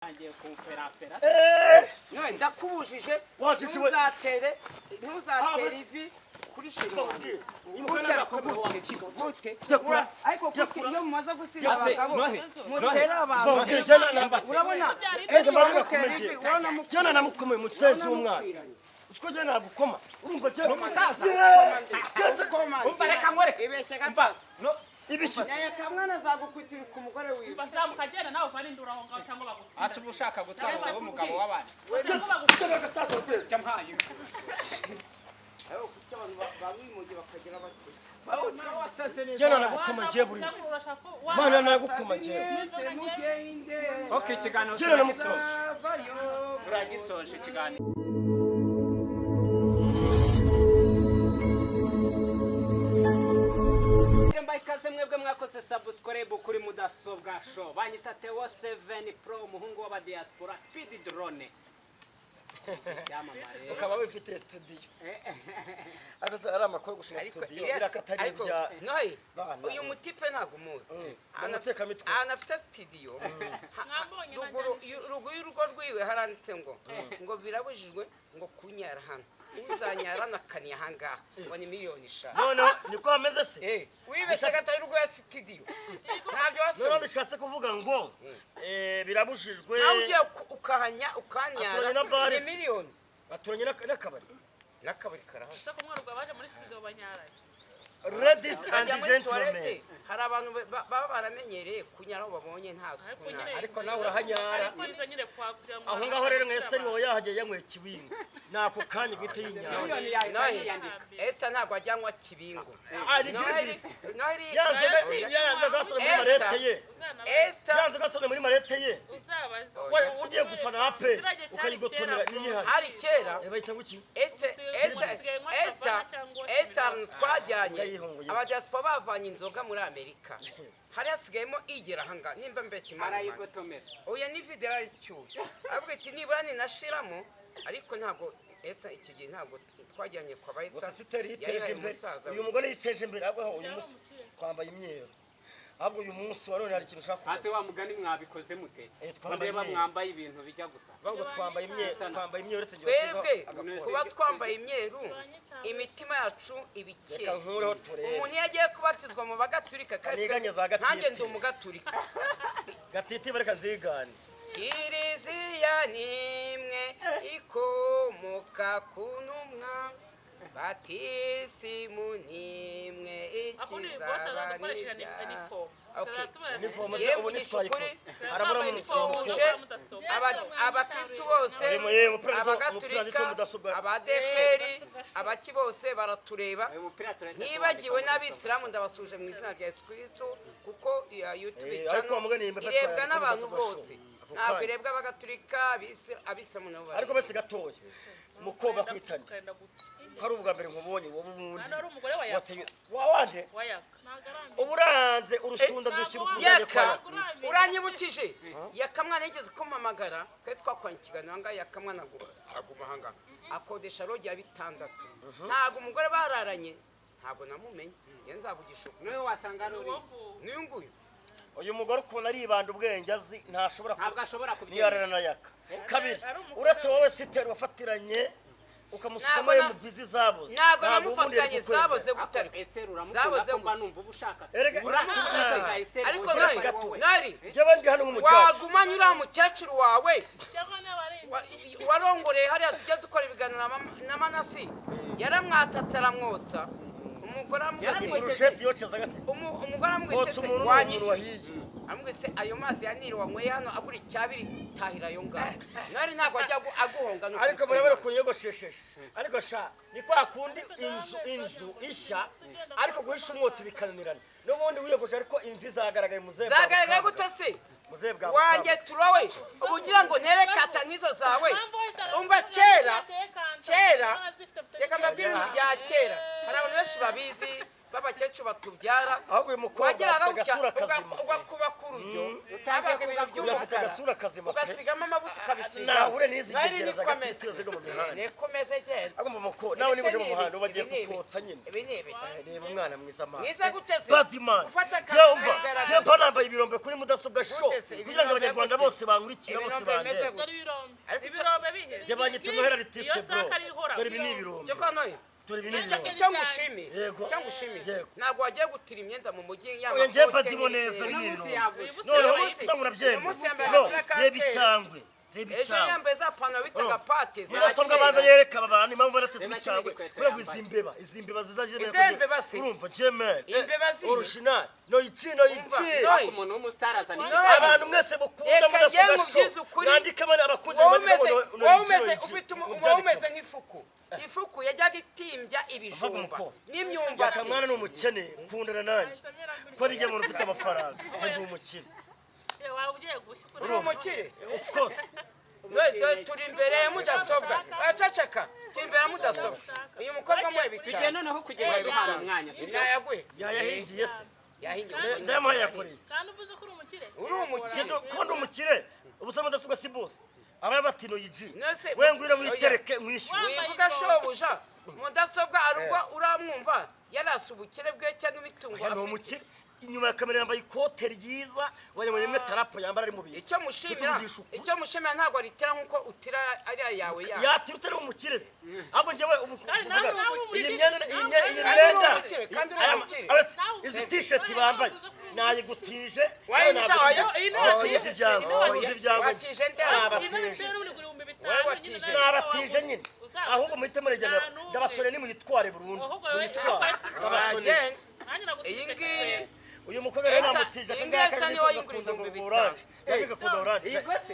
Agiye kumferafera. None ndakubujije. Wacu we. Ntuzatere, ntuzatere ivi kuri chéri wanjye. Gute ariko gute? Gute? Tekura. Ariko kuki iyo mumaze gusiga Ase, abagabo Nohe, mutera abantu? Mubwire jana na Urabona Ege mbaga mutera nakomeje. ivi, urabona Jana namukomeye musenzi w'umwana. Usiko jana nagukoma. Urumva jana. Umusaza. Umva. Umva, reka nkwereke. Ibeshye gato. No. Ibiki? Yaya kamwana azagukwitirika umugore wiwe. Bazamuka agenda nawe uvana induru aho ngaho cyangwa bagutwara. Ase, uba ushaka gutwara umugabo w'umugabo w'abandi. Cyangwa bagutwara. Jana gasaza rwego. Jya mpaye. Ariko kuki abantu bamwimoge bakagira bati Wasaze neza. Jana nagukoma ngiye buri. Urashaka ko Mana nagukoma ngiye. mwese mugende. Okay, ikiganiro Jana namukoma. Zavayo. Turagisoje ikiganiro. Mbaye ikaze mwebwe mwakoze subscribe kuri Mudasobwa Show. Banyita Theo 7 Pro, umuhungu w'abadiaspora, Speed Drone. Icyamamare. Ukaba wifite studio. Ariko se ari amakuru gushinga Ariko studio Elias, birakatari ariko ibya Nohe, Bana. uyu mutipe ntabwo umuzi. Umutekamitwe. Ahantu afite studio Mwambonye. Ruguru y'urugo rwiwe haranditse ngo birabujijwe ngo kunyara hano, uzanyara nakaniye ahangaha ngo ni miliyoni 5. Noneho niko hameze se? Eh, wibeshye gato y'urugo ya studio ntabyo Noneho wasomye. bishatse kuvuga ngo birabujijwe. Nawe ugiye ukahanya ukanyara Aturanye na bare ni se. miliyoni. Baturanye n'akabari. N'akabari karahari. Ese ko mwaruga baje muri studio banyaraye? Ladies and Ukajya muri gentlemen. toilette, hari abantu baba baramenyereye kunyara aho babonye nta suku. Ariko nyine Ariko nawe urahanyara. Ariko nizo nyine kwa kugira ngo Aho ngaho rero nka Esther wawe yahageye yanyweye kibingo. Nako kanya guhita yinyara. Miliyoni yawe Nohe, yiyandika. Esther ntabwo ajyanwa kibingo. Ah, ni Noheli kiribisi. Noheli. Yanze yanze gasore muri marete ye. Esther. Yanze gasore muri marete ye. Uzabaze. We ugiye gufana ape Kiriya gihe cyari ukayigotomera kera, bro. niyihari. Hari kera. Bayita ngo iki? Esther, Esther, Usigaye unywa Esther, Savana cyangwa Esther, ahantu twajyanye Ndayihongoye. abadiaspora bavanye inzoga muri Amerika, hari hasigayemo igera ahangaha nimba mbeshya Imana imana. Arayigotomera. Oya, ni video yaracyuye, avuga ati nibura ninashiramo, ariko ntabwo Esther icyo gihe ntabwo twajyanye kwa ba Gusa Esther. Siteri yiteje Yayihaye imbere. umusaza Uyu we. mugore yiteje imbere ahubwo aho uyu munsi twambaye imyeru. Ahubwo uyu munsi wa none hari ikintu ushaka Hasi kubaza. wa mugani mwabikoze mute? Eh, Ko twambaye ndeba imyeru. mwambaye ibintu bijya gusa. Bavuga ngo twambaye imyeru, twambaye imyeru uretse igihe Twebwe wasizeho agakora. kuba twambaye imyeru, imitima yacu iba Reka ikeye. nkureho turebe. Umuntu iyo agiye kubatizwa mu Bagaturika kandi Kaniganye za gatiti. nkanjye ndi Umugaturika. Gatiti bareka nzigane. Kiliziya nimwe ikomoka ku ntumwa, batisimu nimwe Akundi ikiza bose bazadukoresha abanibyaha. uniform. Okay. Uniform se Yewe ubu mvugisha ukuri, ntitwayikoze. Harabura mu Tuje abakristu bose, Yemwe, yemwe, umupira wanditseho- umupira Abagatulika, wanditseho mudasobwa. Abadeperi, abaki bose baratureba. Uyu mupira turahita Ntibagiwe tuwandika. n'Abisilamu, ndabasuje mu izina rya Yesu Kristu, kuko iya YouTube Eh, ariko channel wamugani iyi mipira irebwa twayandika n'abantu mudasobwa bose. show. Ako Ntabwo kanya. irebwa Abagatulika, Abisilamu nabo Ariko bareba. betse gatoya. Mukobwa kwitana. Ukenda gutya. Ko ari ubwa mbere nkubonye wowe ubundi. Hano hari umugore wa Yaka. Wateye wa wande Wa Yaka. Uburanze urusunda dushyira ukuganye Yaka kwa uranyibukije, Yakamwana yigeze kumpamagara, twari twakoranye ikiganiro ahangaha. Yakamwana aguma ahangaha akodesha lodge ya 600. Ntabwo umugore bararanye, ntabwo namumenye njye, nzavugisha ukuri. Niwe wasanga ari uriya. N'uyu nguyu. Uyu mugore ukuntu aribanda ubwenge azi ntashobora Ntabwo ashobora kubyemera. Niyarara na Yaka kabiri. Ari umugore. Uretse wowe Siteri wafatiranye ukamusukamo Ntabwo mu bizi zabuze. Ntabwo Ntabwo ubundi yari namufatanye kukwemera. zaboze gute ariko? Esther uramukunda Zaboze ko mba gute? numva uba ushaka. Erega Uramukunda Esther. Ariko uzi Noheli, ko ari wowe. Noheli, njyewe ndi hano nk'umucaca. wagumanye uriya mukecuru wawe Cyangwa n'abarenze. warongoreye hariya tujya dukora ibiganiro na Manasi, yaramwatatse aramwotsa, umugore aramubwira ati Burusheti yocezaga se? Umugore aramubwira ati Kotsa "Ese umuntu ni umuntu wanyishyuye?" wahiye. Aramubwira se ayo mazi ya Nili wanyweye hano agura icyabiri, tahira ayo ngayo. Noheli ntabwo ajya aguhonga ni ukuri Ariko murabona kw'Imana. ukuntu yogoshesheje. Ariko sha ni kwa kundi inzu ishya ariko guhisha umwotsi bikananirana. N'ubundi wiyogoshe ariko imvi zagaragaye muzehe bwa Zagaragaye Bukambwe. gute se? Muzehe bwa Wanjye Bukambwe. turowe ubu ugira ngo ntere kata nk'izo zawe. Umva, kera kera, reka mbabwire ibintu bya kera, hari abantu benshi babizi. b'abakecuru batubyara. Ahubwo uyu mukobwa Wageraga afite gutya, agasura kazima. Ugakuba ku rujyo, habaga ibintu Uyu afite by'umukara, agasura kazima pe. ugasigamo amavuta, ukabisiga. Nahure n'izi Nari ngegereza niko ameze. agatitiro ziri mu mihanda. Niko meze, genda. Agomba muko nawe niba uje mu Ese ni muhanda ibiki? uba agiye Ibi ni ibiki? kukotsa nyine. Ibi ni ibiki? Reba umwana mwiza mama. Mwiza gute se? Badman. Ufata Jewe umva, akagaragaza. jewe mba nambaye ibirombe kuri mudasobwa show Gute se? kugira ngo Ibirombe abanyarwanda gute? bose bankurikira, bose Ibirombe bimeze bandebe. gute? Dore ibirombe. Ariko icyo- Ibirombe bihe? Jye banyita Noheli artiste, Iyo bro. saka arihora. Dore ibi ni ibirombe. Cyo kwa Noheli. Dore ibi ni Icyo ibirombe. icyo ngushimiye, Yego. icyo ngushimiye, Yego. ntabwo wagiye gutira imyenda mu mujyi Oya, njyewe y'amakote mba ndimo n'ibiki neza, n'ibiki. ni Uno munsi ibirombe. yaguze. Noneho Uyu munsi- ntabwo urabyemera. uyu munsi yambaye Bro, agapira ka reba kera. icyangwe, reba Ejo icyangwe. yambaye za pantaro bitaga pate za Mudasobwa kera. abanza yereka aba bantu impamvu barateze Reba kino imicangwe gikweto kubera ngo yambaye. izi mbeba, izi mbeba zizajya Izi mbeba se? Urumva jemen Imbeba zihe? Original no ici no Umva, ici. no. Umuntu w'umusitari azana No. igikapu. Abantu mwese mukunda Reka mudasobwa njye nkubwize show, ukuri. mwandike bane abakunzi Wowe mwandike umeze ngo no wowe ici no umeze ici. ufite Mubyandike. wowe umeze nk'ifuku. Ifuku yajyaga itimbya ibijumba Mvuga n'imyumbati. Yakamwana ni umukene, kundana nanjye ko ari njye muntu ufite amafaranga, njye ndi umukire. Waba ugiye gushya. Uri umukire? Of course. Dore turi imbere ya mudasobwa. Araceceka, turi imbere ya mudasobwa. Uyu mukobwa muhe Tugiye 5. noneho kugenda duhana umwanya, sibyo? Nayaguhe. Yayahingiye se? Yahingiye. Ndayamuhaye, yakoreye iki? Kandi uvuze ko uri umukire. Uri umukire? Njye kuba ndi umukire, ubusa mudasobwa si bose aba bati no yiji. Nese- We ngwino witereke mwishyure. Wivuga shobuja mudasobwa ari ubwo uramwumva yarasa ubukire bwe cyangwa imitungo Aya ni afite. umukire. Inyuma ya kamera yambaye ikote ryiza, wanyamanye rimwe tarapo yambara ari mu bintu. Icyo mushimira, Tuvugisha ukuri. icyo mushimira, ntabwo aritira nkuko utira ariya yawe yawe. Yatira utari umukire se? Ahubwo njyewe ubu Kandi nawe kuvuga, uri umukire. iyi myenda, iyi myenda, iyi Kandi uri myenda umukire, kandi uri aya- umukire. Nawe izi umukire. t-shirt Nawe bambaye uvuze ko uri umukire. nayigutije. Wayimisha, nawe oya. Iyi ni nagutije. watije. Uzi ibyango, Iyi ni uzi ibyango. Watije nde? Nabatije. Wowe watije. Nabatije nyine. Ahubwo muhite muregera, Nta n'umwe. ndabasore nimuyitware burundu. Ahubwo wowe- Muyitware, ndabasoneye. Agenda. Iyi ngiyi Uyu mukobwa rero Esa- namutije. iyi ngiyi esa niyo wayingura 5000. Yagakunda orange. Yego se.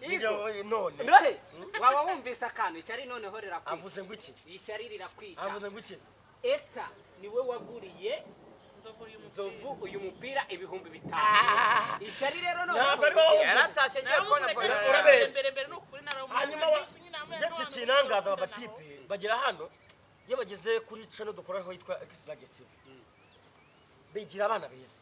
Njye none Nohe, waba wumvise akantu? Ishyari noneho rirakwica. Avuze ngo iki? Ishyari rirakwica. Avuze ngo iki se? Esther niwe waguriye Nzovu uyu mupira 5000. Ishyari rero noneho. Ntabwo ari wowe. Yaratashye agiye kubona Urabeshya. Hanyuma ndetse kinangaza, aba batipe bagera hano, iyo bageze kuri channel dukoraho yitwa Xrage TV, bigira abana beza,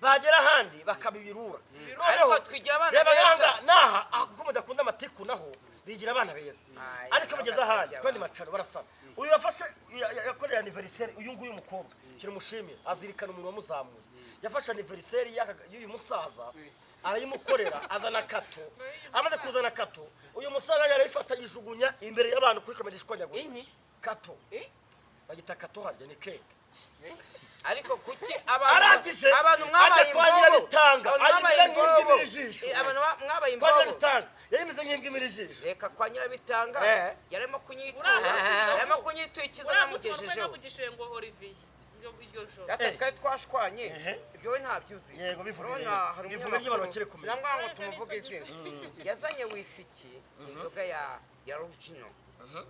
bagera ahandi bakabibirura. Ariko twigira abana Reba beza. nkanga naha aha, kuko mudakunda amatiku, naho bigira abana beza. Ay, Ariko bageze ahandi bagasebya. kandi macano barasana. Uyu yafashe yakoreye anniversaire uyu nguyu mukobwa, kiramushimira, azirikana umuntu wamuzamuye. Yafashe anniversaire y'uyu musaza arayimukorera, azana kato. Amaze kuzana kato, uyu musaza yarayifata yijugunya imbere y'abantu kuri kamera, ishwanyaguye. Inki? Kato. Eh? Bagita kato, harya ni keke. Ariko kuki abantu Arangije, abantu mwabaye ajya kwa imbobo? Nyirabitanga, Abantu mwabaye ayimira nk'imbwa imbobo. imira ijisho. Abantu mwabaye Kwa imbobo. Nyirabitanga yayimize nk'imbwa imira ijisho. Reka, kwa Nyirabitanga Eh. yarimo kunyitura, yarimo kunyitura Uriya munsi wari namugejejeho. navugishije ngo Olivier iryo joro. Data, Eh. twari twashwanye. Ehe. Ibyo we ntabyo uzi. Yego, bivuge Urabona, rero. hari Bivuge ibyo abantu bakiri umunyamakuru, kumenya. sinamwanga ngo tumuvuge izina, yazanye wisiki, inzoga ya original.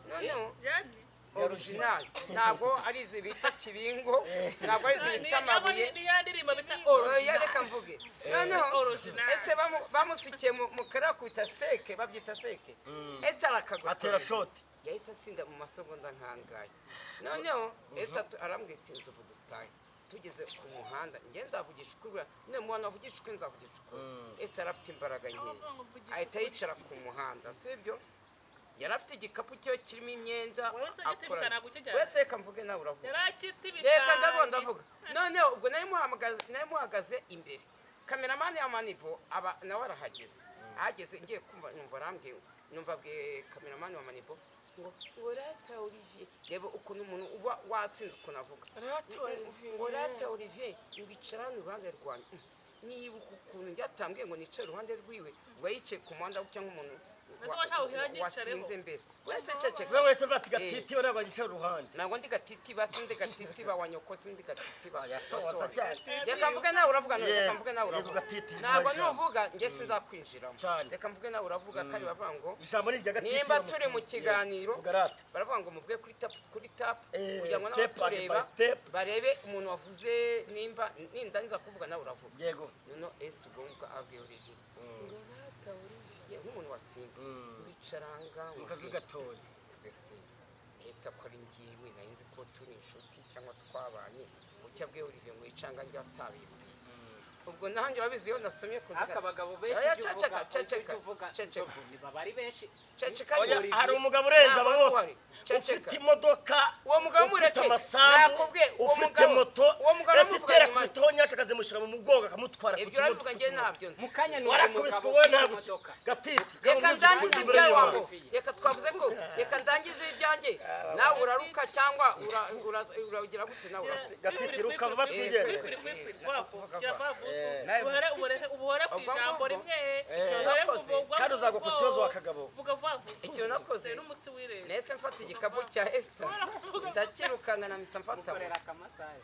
Noneho Yani? Original ntabwo ari izi bita kibingo, ntabwo ari izi bita amabuye. Ni ya ndirimbo bita Oya, original. reka mvuge noneho. Original. Ese bamusukiye mu karakwita seke, babyita seke, ese arakagotora. Atera shoti. Yahise asinda mu masegonda nkangaye. Noneho ese arambwira ati: "Nzovu, dutahe." Tugeze ku muhanda, njye nzavugisha ukuri, none mu bantu bavugisha ukuri nzavugisha ukuri. Ese yari afite imbaraga nkeya, ahita yicara ku muhanda, sibyo? Yari afite igikapu cye kirimo imyenda. Wowe se Akora giti ntabwo. Uretse, reka mvuge, nawe uravuga. Yari akitibita. Reka ndavuga, ndavuga. Noneho ubwo nari muhagaze imbere, kameramani ya Manibo aba nawe arahageze. Ahageze, ngiye kumva numva arambwiye, numva abwiye kameramani wa Manibo ngo rata Olivier. Reba ukuntu umuntu uba wasinze ukuntu avuga, ngo rata Olivier, ngo icara hano iruhande rwanjye. Nibuka ukuntu njyatambwiye ngo nicare iruhande rwiwe, ngo yicaye ku muhanda gutya nk'umuntu Ese washaka kugira wasinze mbere. Uretse, ceceka. Buri wese bati gatiti ntabwo yicara iruhande. Ntabwo ndi gatitiba, sindi gatitiba wa nyoko, sindi gatitiba. Toza cyane. Reka mvuge, nawe uravuga none. Reka mvuge, nawe Yego, uravuga. Gatiti, Ntabwo ijambo. nuvuga njye sinzakwinjiramo. Cyane. Reka mvuge, nawe uravuga. Kandi bavuga ngo Ijambo ni irya gatiti. nimba turi mu kiganiro, Vuga rata. baravuga ngo muvuge kuri tap, kuri tap, kugira ngo Step and n'abatureba by step. barebe umuntu wavuze. Nimba nindangiza kuvuga, nawe uravuga. Yego. Noneho esite ubwo abwiye Olivier ngo rata Olivier, nk'umuntu wasinze, wicaranga Mu kajwi gatoya. Twese Esther ko ari njyewe nari nzi ko turi inshuti cyangwa twabanye, kuki abwiye Olivier ngo yicanga njye atabimbwiye? Ubwo nanjye urabizi iyo nasomye Ariko kuziga. abagabo benshi, Oya, ibyo ceceka, uvuga, ceceka, ibyo uvuga, ceceka. Nzovu, ntibaba ari benshi. Ceceka. Oya, Olivier. hari umugabo urenze aba Ntabwo bose, uhari. Ceceka. ufite imodoka, Uwo mugabo ufite mureke. amasambu, Nakubwiye, uwo ufite mugabo- moto. uwo mugabo Ese uramuvuga itera nyuma. kubitaho nyasha, akazimushyira mu mugongo, akamutwara ku Ibyo urabivuga, kibuga. njye ntabyo nzi. Mu kanya ni Warakubiswe umugabo wowe. ufite Ntabwo imodoka. Gatiti. Reka ndangize ibyawe wangu. Olivier. Reka twavuze ko, reka ndangize ibyanjye, nawe uraruka cyangwa uragira gute, nawe uraruka. Gatiti, ruka vuba twigendere. Ubuhore ku Ubwo ijambo ngubwo. rimwe, ubuhore. Nakoze. Kandi uzagwa ku kibazo wa kagabo. Vuga vuba vuba. Ikintu nakoze, n'umutsi wireze. Nahise mfata igikapu cya Esther, ndakirukanka, mpita mfata Mukorera akamassage.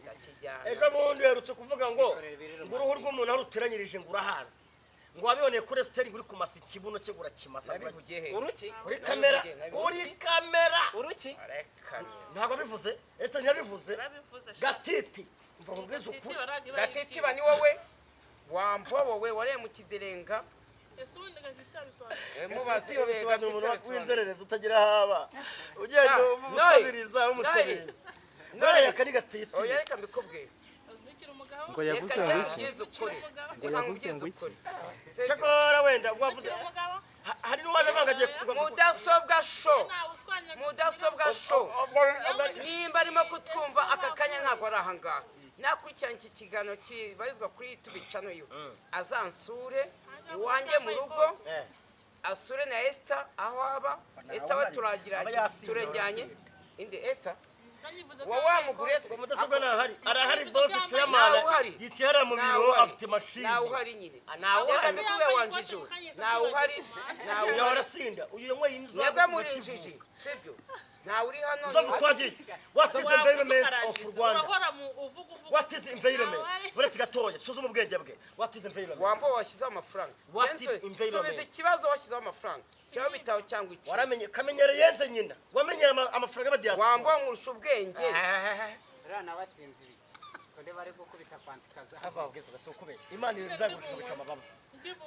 Ndakijyana. Ejo bundi uherutse kuvuga ngo uruhu rw'umuntu aho ruteranyirije ngo urahazi, ngo wabiboneye kuri Esiteri, ngo uri kumasa ikibuno cye, ngo urakimasa. Nabivugiye he? Uruki. Kuri kamera. Nabivugiye. Kuri kamera. Uruki. Reka. Ntabwo abivuze, Esiteri ntiyabivuze. Narabivuze sha. Gatiti, mva nkubwize ukuri. Gatitiba ni wowe wambobowe wareye mu kiderenga. Ese ubundi Gatiti abisobanura? Mubaze. Gatiti babisobanura umuntu w'inzererezi utagira aho aba, ugenda Sha, umusabiriza, Noel, umuserereza. Noel. None aka ni Gatiti. Oya, reka mbikubwire. Ntukire umugabo. Ngo yavuze Reka ngo iki? nkubwize ukuri. Ngo Reka yavuze nkubwize ngo iki? ukuri. Sibyo? Cyakora wenda wavuze Ntukire umugabo. Hari n'uwaje avanga agiye kugwa. Mudasobwa Show, Ntawe uswanya. Mudasobwa Show, nimba arimo kutwumva aka kanya, ntabwo ari ahangaha, nakurikirana iki kiganiro kibarizwa kuri YouTube channel yiwe, azansure iwanjye mu rugo, asure na Esther aho aba. Esther we turagira Aba yasinze, turajyanye indi Esther Ntanyivuze ko wa wamugure se. Mudasobwa ntahari, arahari boss chairman. Ntawe uhari. Yicaye hariya mu Ntawe biro. uhari. Afite mashini. Ntawe uhari nyine. Ntawe uhari. Reka mbikubwire, wanjiji we, ntawe uhari, ntawe Uyu uhari. arasinda, uyu yanyweye inzoga Mwebwe kuva muri Kivu. injiji, sibyo? Ntawe uri hano. Nzovu, twagiye. What is environment of Rwanda? Urahora mu uvuga uvuga. What is environment? Uretse gatoya, suzuma ubwenge bwe. What is environment? Wambo washyizeho amafaranga. What is Yenze, environment? subiza ikibazo, washyizeho amafaranga cyangwa bitabo cyangwa 10? Waramenye kamenyero yenze nyina, wamenyera amafaranga y'abadiaspora. Wambo nkurusha ubwenge. Rero nawe asinze ibiki ko ndeba ari gukubita fanta ikaza? Ababwiza si ukubeshya, Imana izaguruka ikaguca amababa.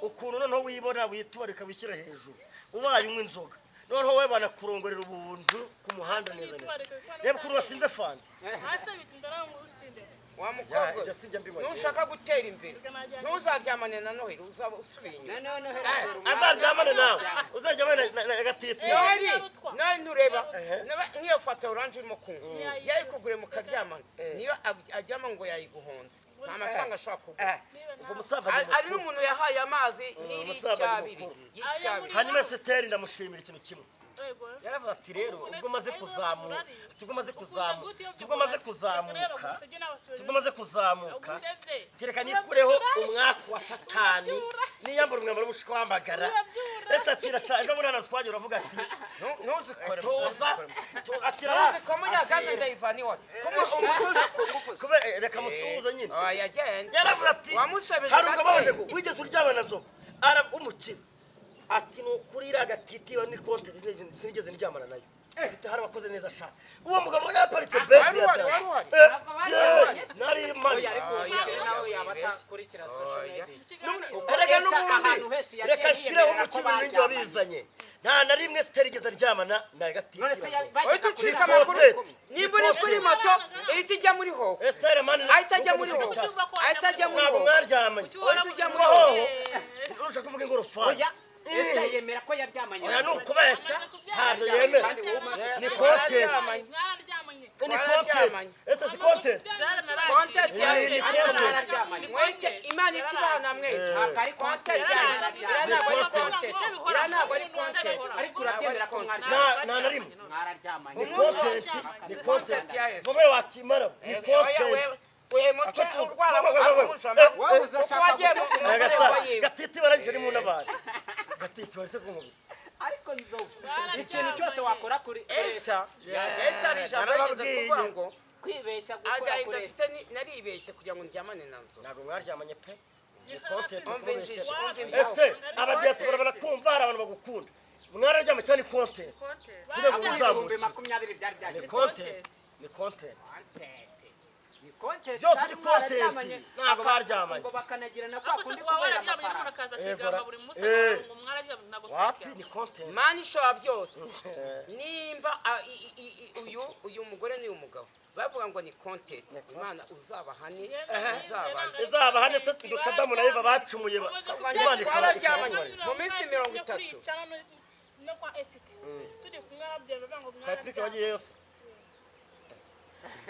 Ukuntu noneho wibona, witubarika, wishyira hejuru, ubaye unywa inzoga, noneho wowe banakurongorera ubuntu ku muhanda neza neza. Reba ukuntu wasinze fanta. Hasi bitinda nawe ngo usinde. Wa mukobwa, Ibyo sinjya mbibona. nushaka gutera imbere, ntuzaryamane na Noheli, uzaba usubiye inyuma. Noneho Noheli atera umwanya. Azaryamane nawe, uzaryamane na Gatiti. Noheli Yarutwa. nawe ntureba. Nk'iyo fata oranje urimo kunywa yayikugure mukaryamana, niyo aryama ngo yayiguhonze, nta mafaranga ashobora kugura. Uva umusaza Ari n'umuntu yahaye amazi n'iri Umusaza ni cyabiri mukuru. y'icyabiri. Hanyuma Esiteri ndamushimira ikintu kimwe. Yego. Yaravuze ati rero ubwo maze kuzamuka, ubwo maze kuzamuka, ubwo maze kuzamuka, ubwo maze kuzamuka, kereka nikureho umwaku wa Satani, niyambura umwambaro w'ubushwambagara. Esita akira sha, ejo bundi hano twagiye uravuga ati Ntuzikore. Tuza akira. Ntuzikore muri gaze, ndayivana iwawe kuma umutuze ku ngufu ze. Reka musuhuze nyine. Oya, genda. Yaravuze ati Wamusebeje hari ubwo gake. baje ngo wigeze uryama na Nzovu, ara umukino ati ni ukuri iriya Gatiti ni konti, sinigeze ndyamana nayo. Mfite hari abakoze neza sha, uwo mugabo yaparitse benzi. Wari uhari, wari uhari. Nari mpari. Oya, ariko Oya, umukire nawe oya, yaba oya. atakurikira social Oya. media. Erega Esa ahantu n'ubundi henshi yagiye reka nshyireho yiyemerera ko umukino ninjye baryamanye. wabizanye, nta na rimwe Esiteri igeze aryamana na Gatiti. None se Oya, tucika bajyaga amakuru. Content. Nimba uri kuri moto ihita ijya muri hoho, Esiteri mani. Ahita ajya muri hoho, ahita ajya muri Ntabwo hoho. mwaryamanye. Oya, tujya muri Hoho. hoho. Urusha kuvuga ingorofani. Oya, Esther yemera ko yaryamanye Oya, na ni Nzovu. ukubeshya, ntabyo yemera. Kandi wowe umaze Ni content. Mwararyamanye. Ni content, Esther, si content. Content Ni yawe. content. Mwararyamanye. Mwete Imana itubana mwese. Ntabwo ari Content content. yawe. Iriya ntabwo ari content. Iriya ntabwo ari content. Ariko urabyemera ko Nta mwararyamanye? nta na rimwe. Mwararyamanye. Ni content, ni content. Content ya Yesu. Vuba wakimara ni content. Uyu muco urwara Wowe uzashaka uko wagiye mu mugore Nagasa yiwe. Gatiti barangije ni mu nabari Gatiti baretse kumubiri. Ariko Nzovu, ikintu cyose wakora kuri Esther, Esther hari ijambo yigeze kuvuga ngo kwibeshya gukora agahinda kuri mfite naribeshye kugira ngo ndyamane na Nzovu. Ntabwo mwaryamanye pe, ni content. Umva injiji, umva imbaho. Este, abadiaspora barakumva, hari abantu bagukunda. Mwararyamye cyane, ni content kugira ngo Abo uzamuke. 20,000 byari Ni byagize. content, ni content. Content. Ni content, Byose kandi ni content. mwararyamanye, Ntabwo baryamanye. ngo bakanagira na kwa Ariko se kundi waba kubera wararyamanye n'umuntu amafaranga. akaza Yego, akigamba buri munsi eh. ngo mwararyamanye, ntabwo Wapi, twaryamanye. ni content. Mana ishobora byose, nimba uyu mugore n'uyu mugabo bavuga ngo ni content, Imana uzabahane, uzabahane. Izabahane se? Turusha Adamu na Eva bacumuye Imana Twararyamanye ikaba mu minsi 30. No kwa Epic turi kumwe arabyemera, bavuga ngo Kwa Epic mwararyamanye. wagiye yose.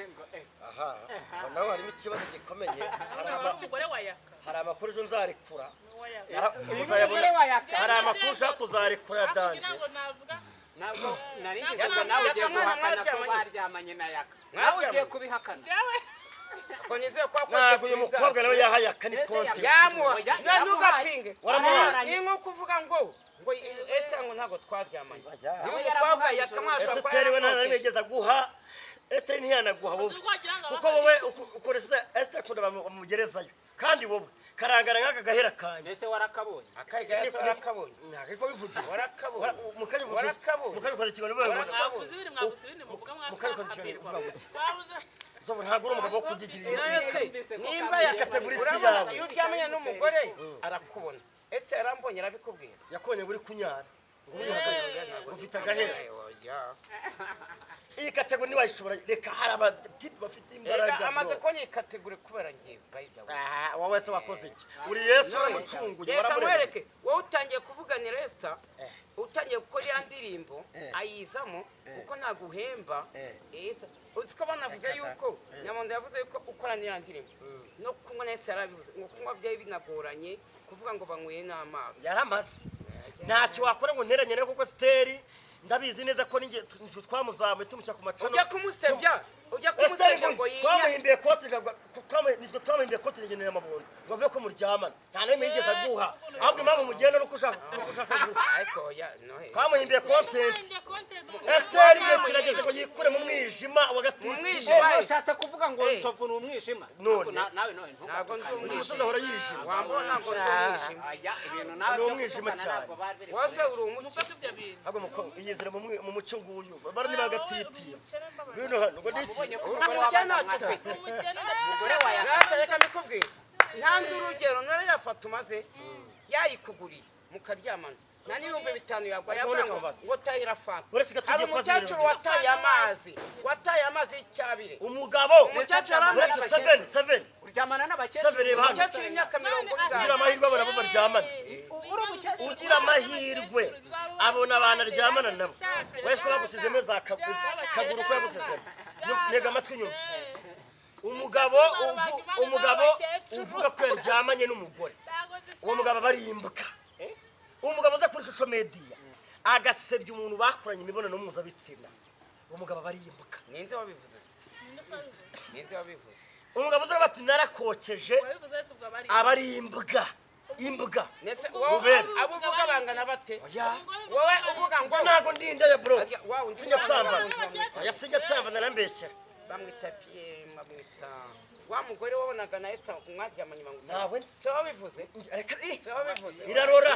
Ngo, Aha aho naho harimo ikibazo gikomeye. Hari Wari umugore wa Yaka. Hari amakuru ejo nzarekura. Wa Yaka. Uyu ni Muzayabona. umugore wa Yaka. Hari amakuru ushaka kuzarekura ya Hakurya danger. ntabwo navuga. Ntabwo nari ngize Yaka ngo nawe ugiye mwana guhakana ko mwaryamanye. baryamanye na Yaka, nawe ugiye Mwaryamanye. kubihakana. Njyewe Ko nizeye ko wakoresheje Ntabwo uyu mukobwa nawe yahayaka, ni Ese content. Yamuha. Oya, Na ntugapinge. Waramuhaye. Ni nko kuvuga ngo Esther ngo ntabwo twaryamanye. Oya. Uyu mukobwa yakamwasha. Esiteri we nta na rimwe yigeze aguha. Esiteri ntiyanaguha wowe. Uzi ko wagira ngo Kuko wowe ukoresha Esiteri akunda bamugerezayo, kandi wowe karangara nk'aka gahera kanjye. Mbese warakabonye? Akayiga yose warakabonye. Ntabwo ariko bivugira. Warakabonye. Mukabivuze. Warakabonye. Mukabikoze ikiganiro bivuga ngo Mwavuze ibindi, mwavuze ibindi, muvuga Mukabikoze ikiganiro mwakabirwa. uvuga ngo iki? Mwabuze. Nzovu, ntabwo uri umugabo wo kubyigirira. Nayo se nimba Kategori si urabona yawe. iyo uryamanye n'umugore arakubona. Esther yarambonye, arabikubwira. Yakubonye uri kunyara ngo wihagaze ufite agahera. Oya. Iyi category ntiwayishobora. Reka, hari abatipe bafite imbaraga, Erega amaze bro. kubona iyi category kubera ngiye, by the way. Ah, wowe se wakoze iki? Uri Yesu waramucunguye? Reka Waramuremye. nkwereke, wowe utangiye kuvuganira Esther, utangiye gukora iriya ndirimbo ayizamo kuko ntaguhemba. Esther, uzi ko banavuze yuko Nyamondo yavuze yuko ukora n'iriya ndirimbo no kunywa, na Esther yarabivuze ngo kunywa byari binagoranye, kuvuga ngo banyweye n'amazi. Yaramaze, ntacyo wakora ngo nteranye nawe, kuko Esiteri ndabizi neza ko ninjye twamuzamuye tumuca ku macano. Ujya kumusebya, ujya Esiteri kumusebya ngo ngo yinya. twamuhimbiye kote, nitwe twamuhimbiye kote ngenera amabondo ngo avuye ko muryamana. Nta n'imwe yigeze aguha, ahubwo impamvu mugenda nuko ushaka guha. Ariko oya, no he. Twamuhimbiye content. Esiteri igihe kirageze ngo yikure mu mwijima wa Mu gatiti. mwijima. Eh, ushatse kuvuga ngo Eh. Nzovu ni umwijima? None. Ariko nawe none Ntabwo ndi ntugatukane. Uyu musozi ahora yijima. Wambona, ntabwo ndi umwijima. Aya, ibintu nawe Ni byo umwijima gutukana cyane. ntabwo bari biri. Wose uri umucyo. Mufate ibyo bintu. Ahubwo mukobwa iyizire mu mucyo nguyu bari niba gatiti. Ngwino hano ngo niki? Wamubonye ko Uri umugore umukene w'abana ntacyo mwashakanye. ufite. Umugore wa Yaka. Rata, reka mbikubwire, ntanze urugero, none yafata umaze yayikuguriye mukaryamana, nta n'5,000 yagwa yavuga ngo Mubaze. ngo tahira fanta. Uretse ko Hari tugiye kubaza umukecuru ibintu. wataye amazi y'icyabire. Umugabo. Umukecuru Uretse arambwira. seven seven Uryamana n'abakecuru. Seven, reba hano. Umukecuru w'imyaka mirongo Ugira ingahe? amahirwe abona abo baryamana. Uri umukecuru. Ugira amahirwe abona abantu aryamana nabo. Wese bagusizemo za kaguru ko yagusizemo. Ntega amatwi nyumva. Umugabo uvuga ko yaryamanye n'umugore, uwo mugabo aba ari imbwa. Umugabo uza kuri social media agasebya umuntu bakoranye imibonano mpuzabitsina, uwo mugabo aba ari imbwa. Ninde wabivuze se? Ninde wabivuze? Umugabo uza bati narakokeje aba ari imbwa, imbwa. Nese wowe Bubere. abo uvuga bangana bate? Oya. Wowe uvuga ngo Ntabwo ndi indaya, bro. Wa wundi Sinjya nsambana. Oya, sinjya nsambana, narambeshyera. Bamwita Pierre, bamwita wa mugore wabonaga na Esther mwaryamanye, bamwita Ntawe nzi. Se wabivuze? Reka, Se wabivuze? Irarora.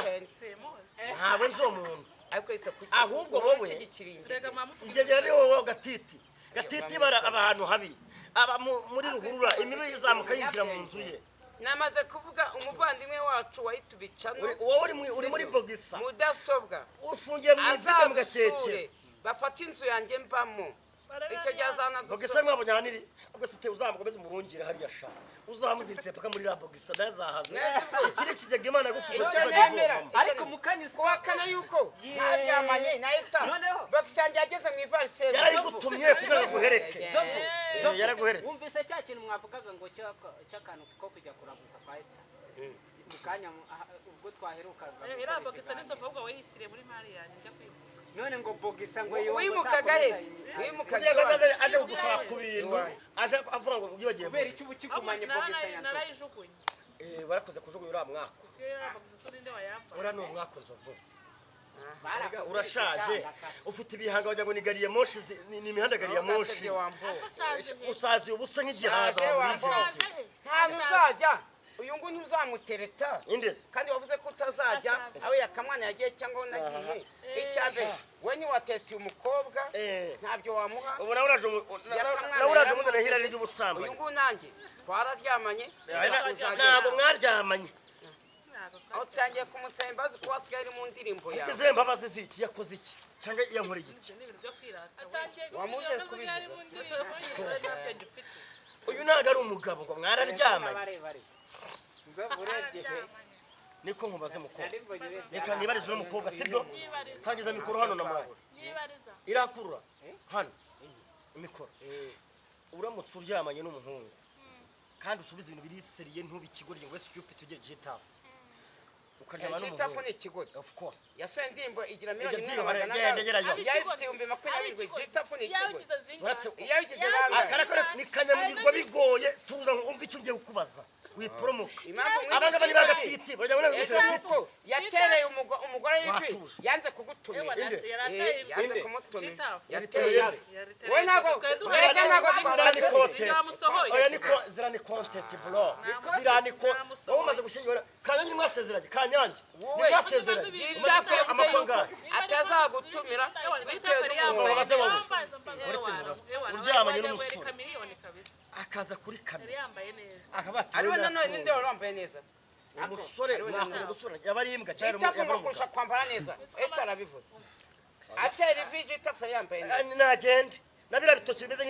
Ntawe nzi uwo muntu. Ariko ese kuki Ahubwo wowe- ushyigikira ingegera? Ingegera ni wowe. Gatiti, gatiti bara aba ahantu habi, aba muri ruhurura, imibu izamuka yinjira mu nzu ye. Namaze kuvuga umuvandimwe wacu wahitubicano. Wowe uri muri bogisa. Mudasobwa. Ufungiye mu iziga mu Azadusure, gasheke. bafate inzu yanjye mbamo, icyo gihe azanadusura. Bogisa mwabonye ahantu iri? Ubwo se uzamukomeze umurungire hariya sha, uzamuziritse paka muri iriya bogisa nazahaze. Iki ni ikigega Imana yagufunze Icyo kizajya nemera. ivomamo. Ariko mukanyuze. Kuwa kane yuko ntaryamanye na Esther, Noneho. bogisi yanjye yageze mu ivariseri. Yarayigutumye kugira ngo aguhereke. Nzovu, Eh, yaraguheretse. Wumvise cya kintu mwavugaga ngo cy'akantu ko kujya kuraguza kwa Esther mu kanya ubwo twaherukaga gukora Iriya bogisa ikiganiro. n'inzovu ahubwo wayishyiriye muri mari yanjye njya kwimuka. None ngo bogisa ngo yo Wimukaga hese? Wimukaga Kugira ngo iwanjye. azaze aje kugusaba ku bintu, aje avuga ngo wibagiwe Kubera bogisa. icyo uba Ahubwo ukigumanye bogisa ya Nzovu? narayijugunye. Eh, warakoze kujugunya uriya mwaka. Iriya bogisa se ninde wayampa? Uriya ni umwaka, Nzovu. Barakoze Urashaje. ikishanga. Ufite ibihanga wagira ngo ni gari ya moshi, ni imihanda gari ya moshi. Ntugasebye, wambo. Ashaje he? Usaziye ubusa nk'igihaza Shaje, wamurigira. wambo. Ashaje he? Nta uzajya. Uyu nguyu ntuzamutereta. Indezi. Kandi wavuze ko utazajya Ashaje. aho Yakamwana yagiye cyangwa aho nagiye. Icya mbere, we ntiwateteye umukobwa, ntabyo wamuha. Ubu nawe uraje Yakamwana nawe uraje yaramuteje. muzana hirari Uyu ry'ubusambanyi. nguyu nanjye twararyamanye. Uzagenda. Ntabwo mwaryamanye. Aho utangiye kumusaba imbabazi ko wasigaye uri mu ndirimbo yawe. Izihe mbabazi ziki? Yakoze iki cyangwa yankoreye iki? Ni ibintu byo kwirata we. Atangiye Wamuze kuvuga kubivuga. ari mu Ese wowe kuki ndirimbo. nta bwenge ufite? Uyu ntabwo ari umugabo ngo mwararyamanye. Barebare nzovu urebye he? Niko nkubaze, mukobwa. Nari mbonye urebye. Reka nibarize uno mukobwa, sibyo? Nyibariza. Sangiza mikoro hano na mwaye. Nyibariza. Irakurura hano imikoro. Uramutse uryamanye n'umuhungu kandi usubiza ibintu biri sérieux, ntubikigorye ngo wese stupid ugere jitafu ukaryama Gitafu n'umuhungu. ni ikigoryi. Of course. Yasohoye indirimbo igira Ibyo miliyoni imwe na byihorere, magana genda angahe? gerayo. Yayifite 27,000. Gitafu ni Yawe ikigoryi. ugize zingahe? Uretse Iyo yagize Yawe bangahe? Akarakora ni kanyamugirwa bigoye. Tuza ngo umve icyo ugiye kukubaza, wiporomoka. Impamvu Abangaba ni bagatiti bajya muri Ejo gatiti. nuko yatereye umugore w'ivi Watuje. yanze kugutumira. Ewa, Inde. yarateye Yanze Inde. kumutumira. Gitafu. Yateye ivi. Yariteye. Wowe ntabwo Twari duhari. mwebwe ntabwo Ziriya ni twabashe. content. Ntibamusohoye. Oya, niko ziriya ni content, bro. Ziriya ni ko Namusohoye. wowe umaze gushyingirwa. Kanyange mwasezeranye, Kanyange Wowe. mwasezeranye. Gitafu yavuze Amakuru yuko angahe? atazagutumira Ewa, bitewe Gitafu yari n'umugore. yambaye. Mubaze wowe. Mbaza, mbaza. Uretse Ewa, mubaze. ewa, Uryamanye wajya n'umusore. wereka miliyoni kabisa. Akaza kuri Yari kamera yambaye neza. akaba ati Ariwe nanone ninde wari wambaye neza? Umusore Ariwe mwakunda nanone. gusura yaba ari imbwa cyangwa Gitafu yaba ngo ari kurusha umugabo. kwambara neza, ese arabivuze atera ivi? Gitafu yari yambaye neza. Nagende na biriya bitoki bimeze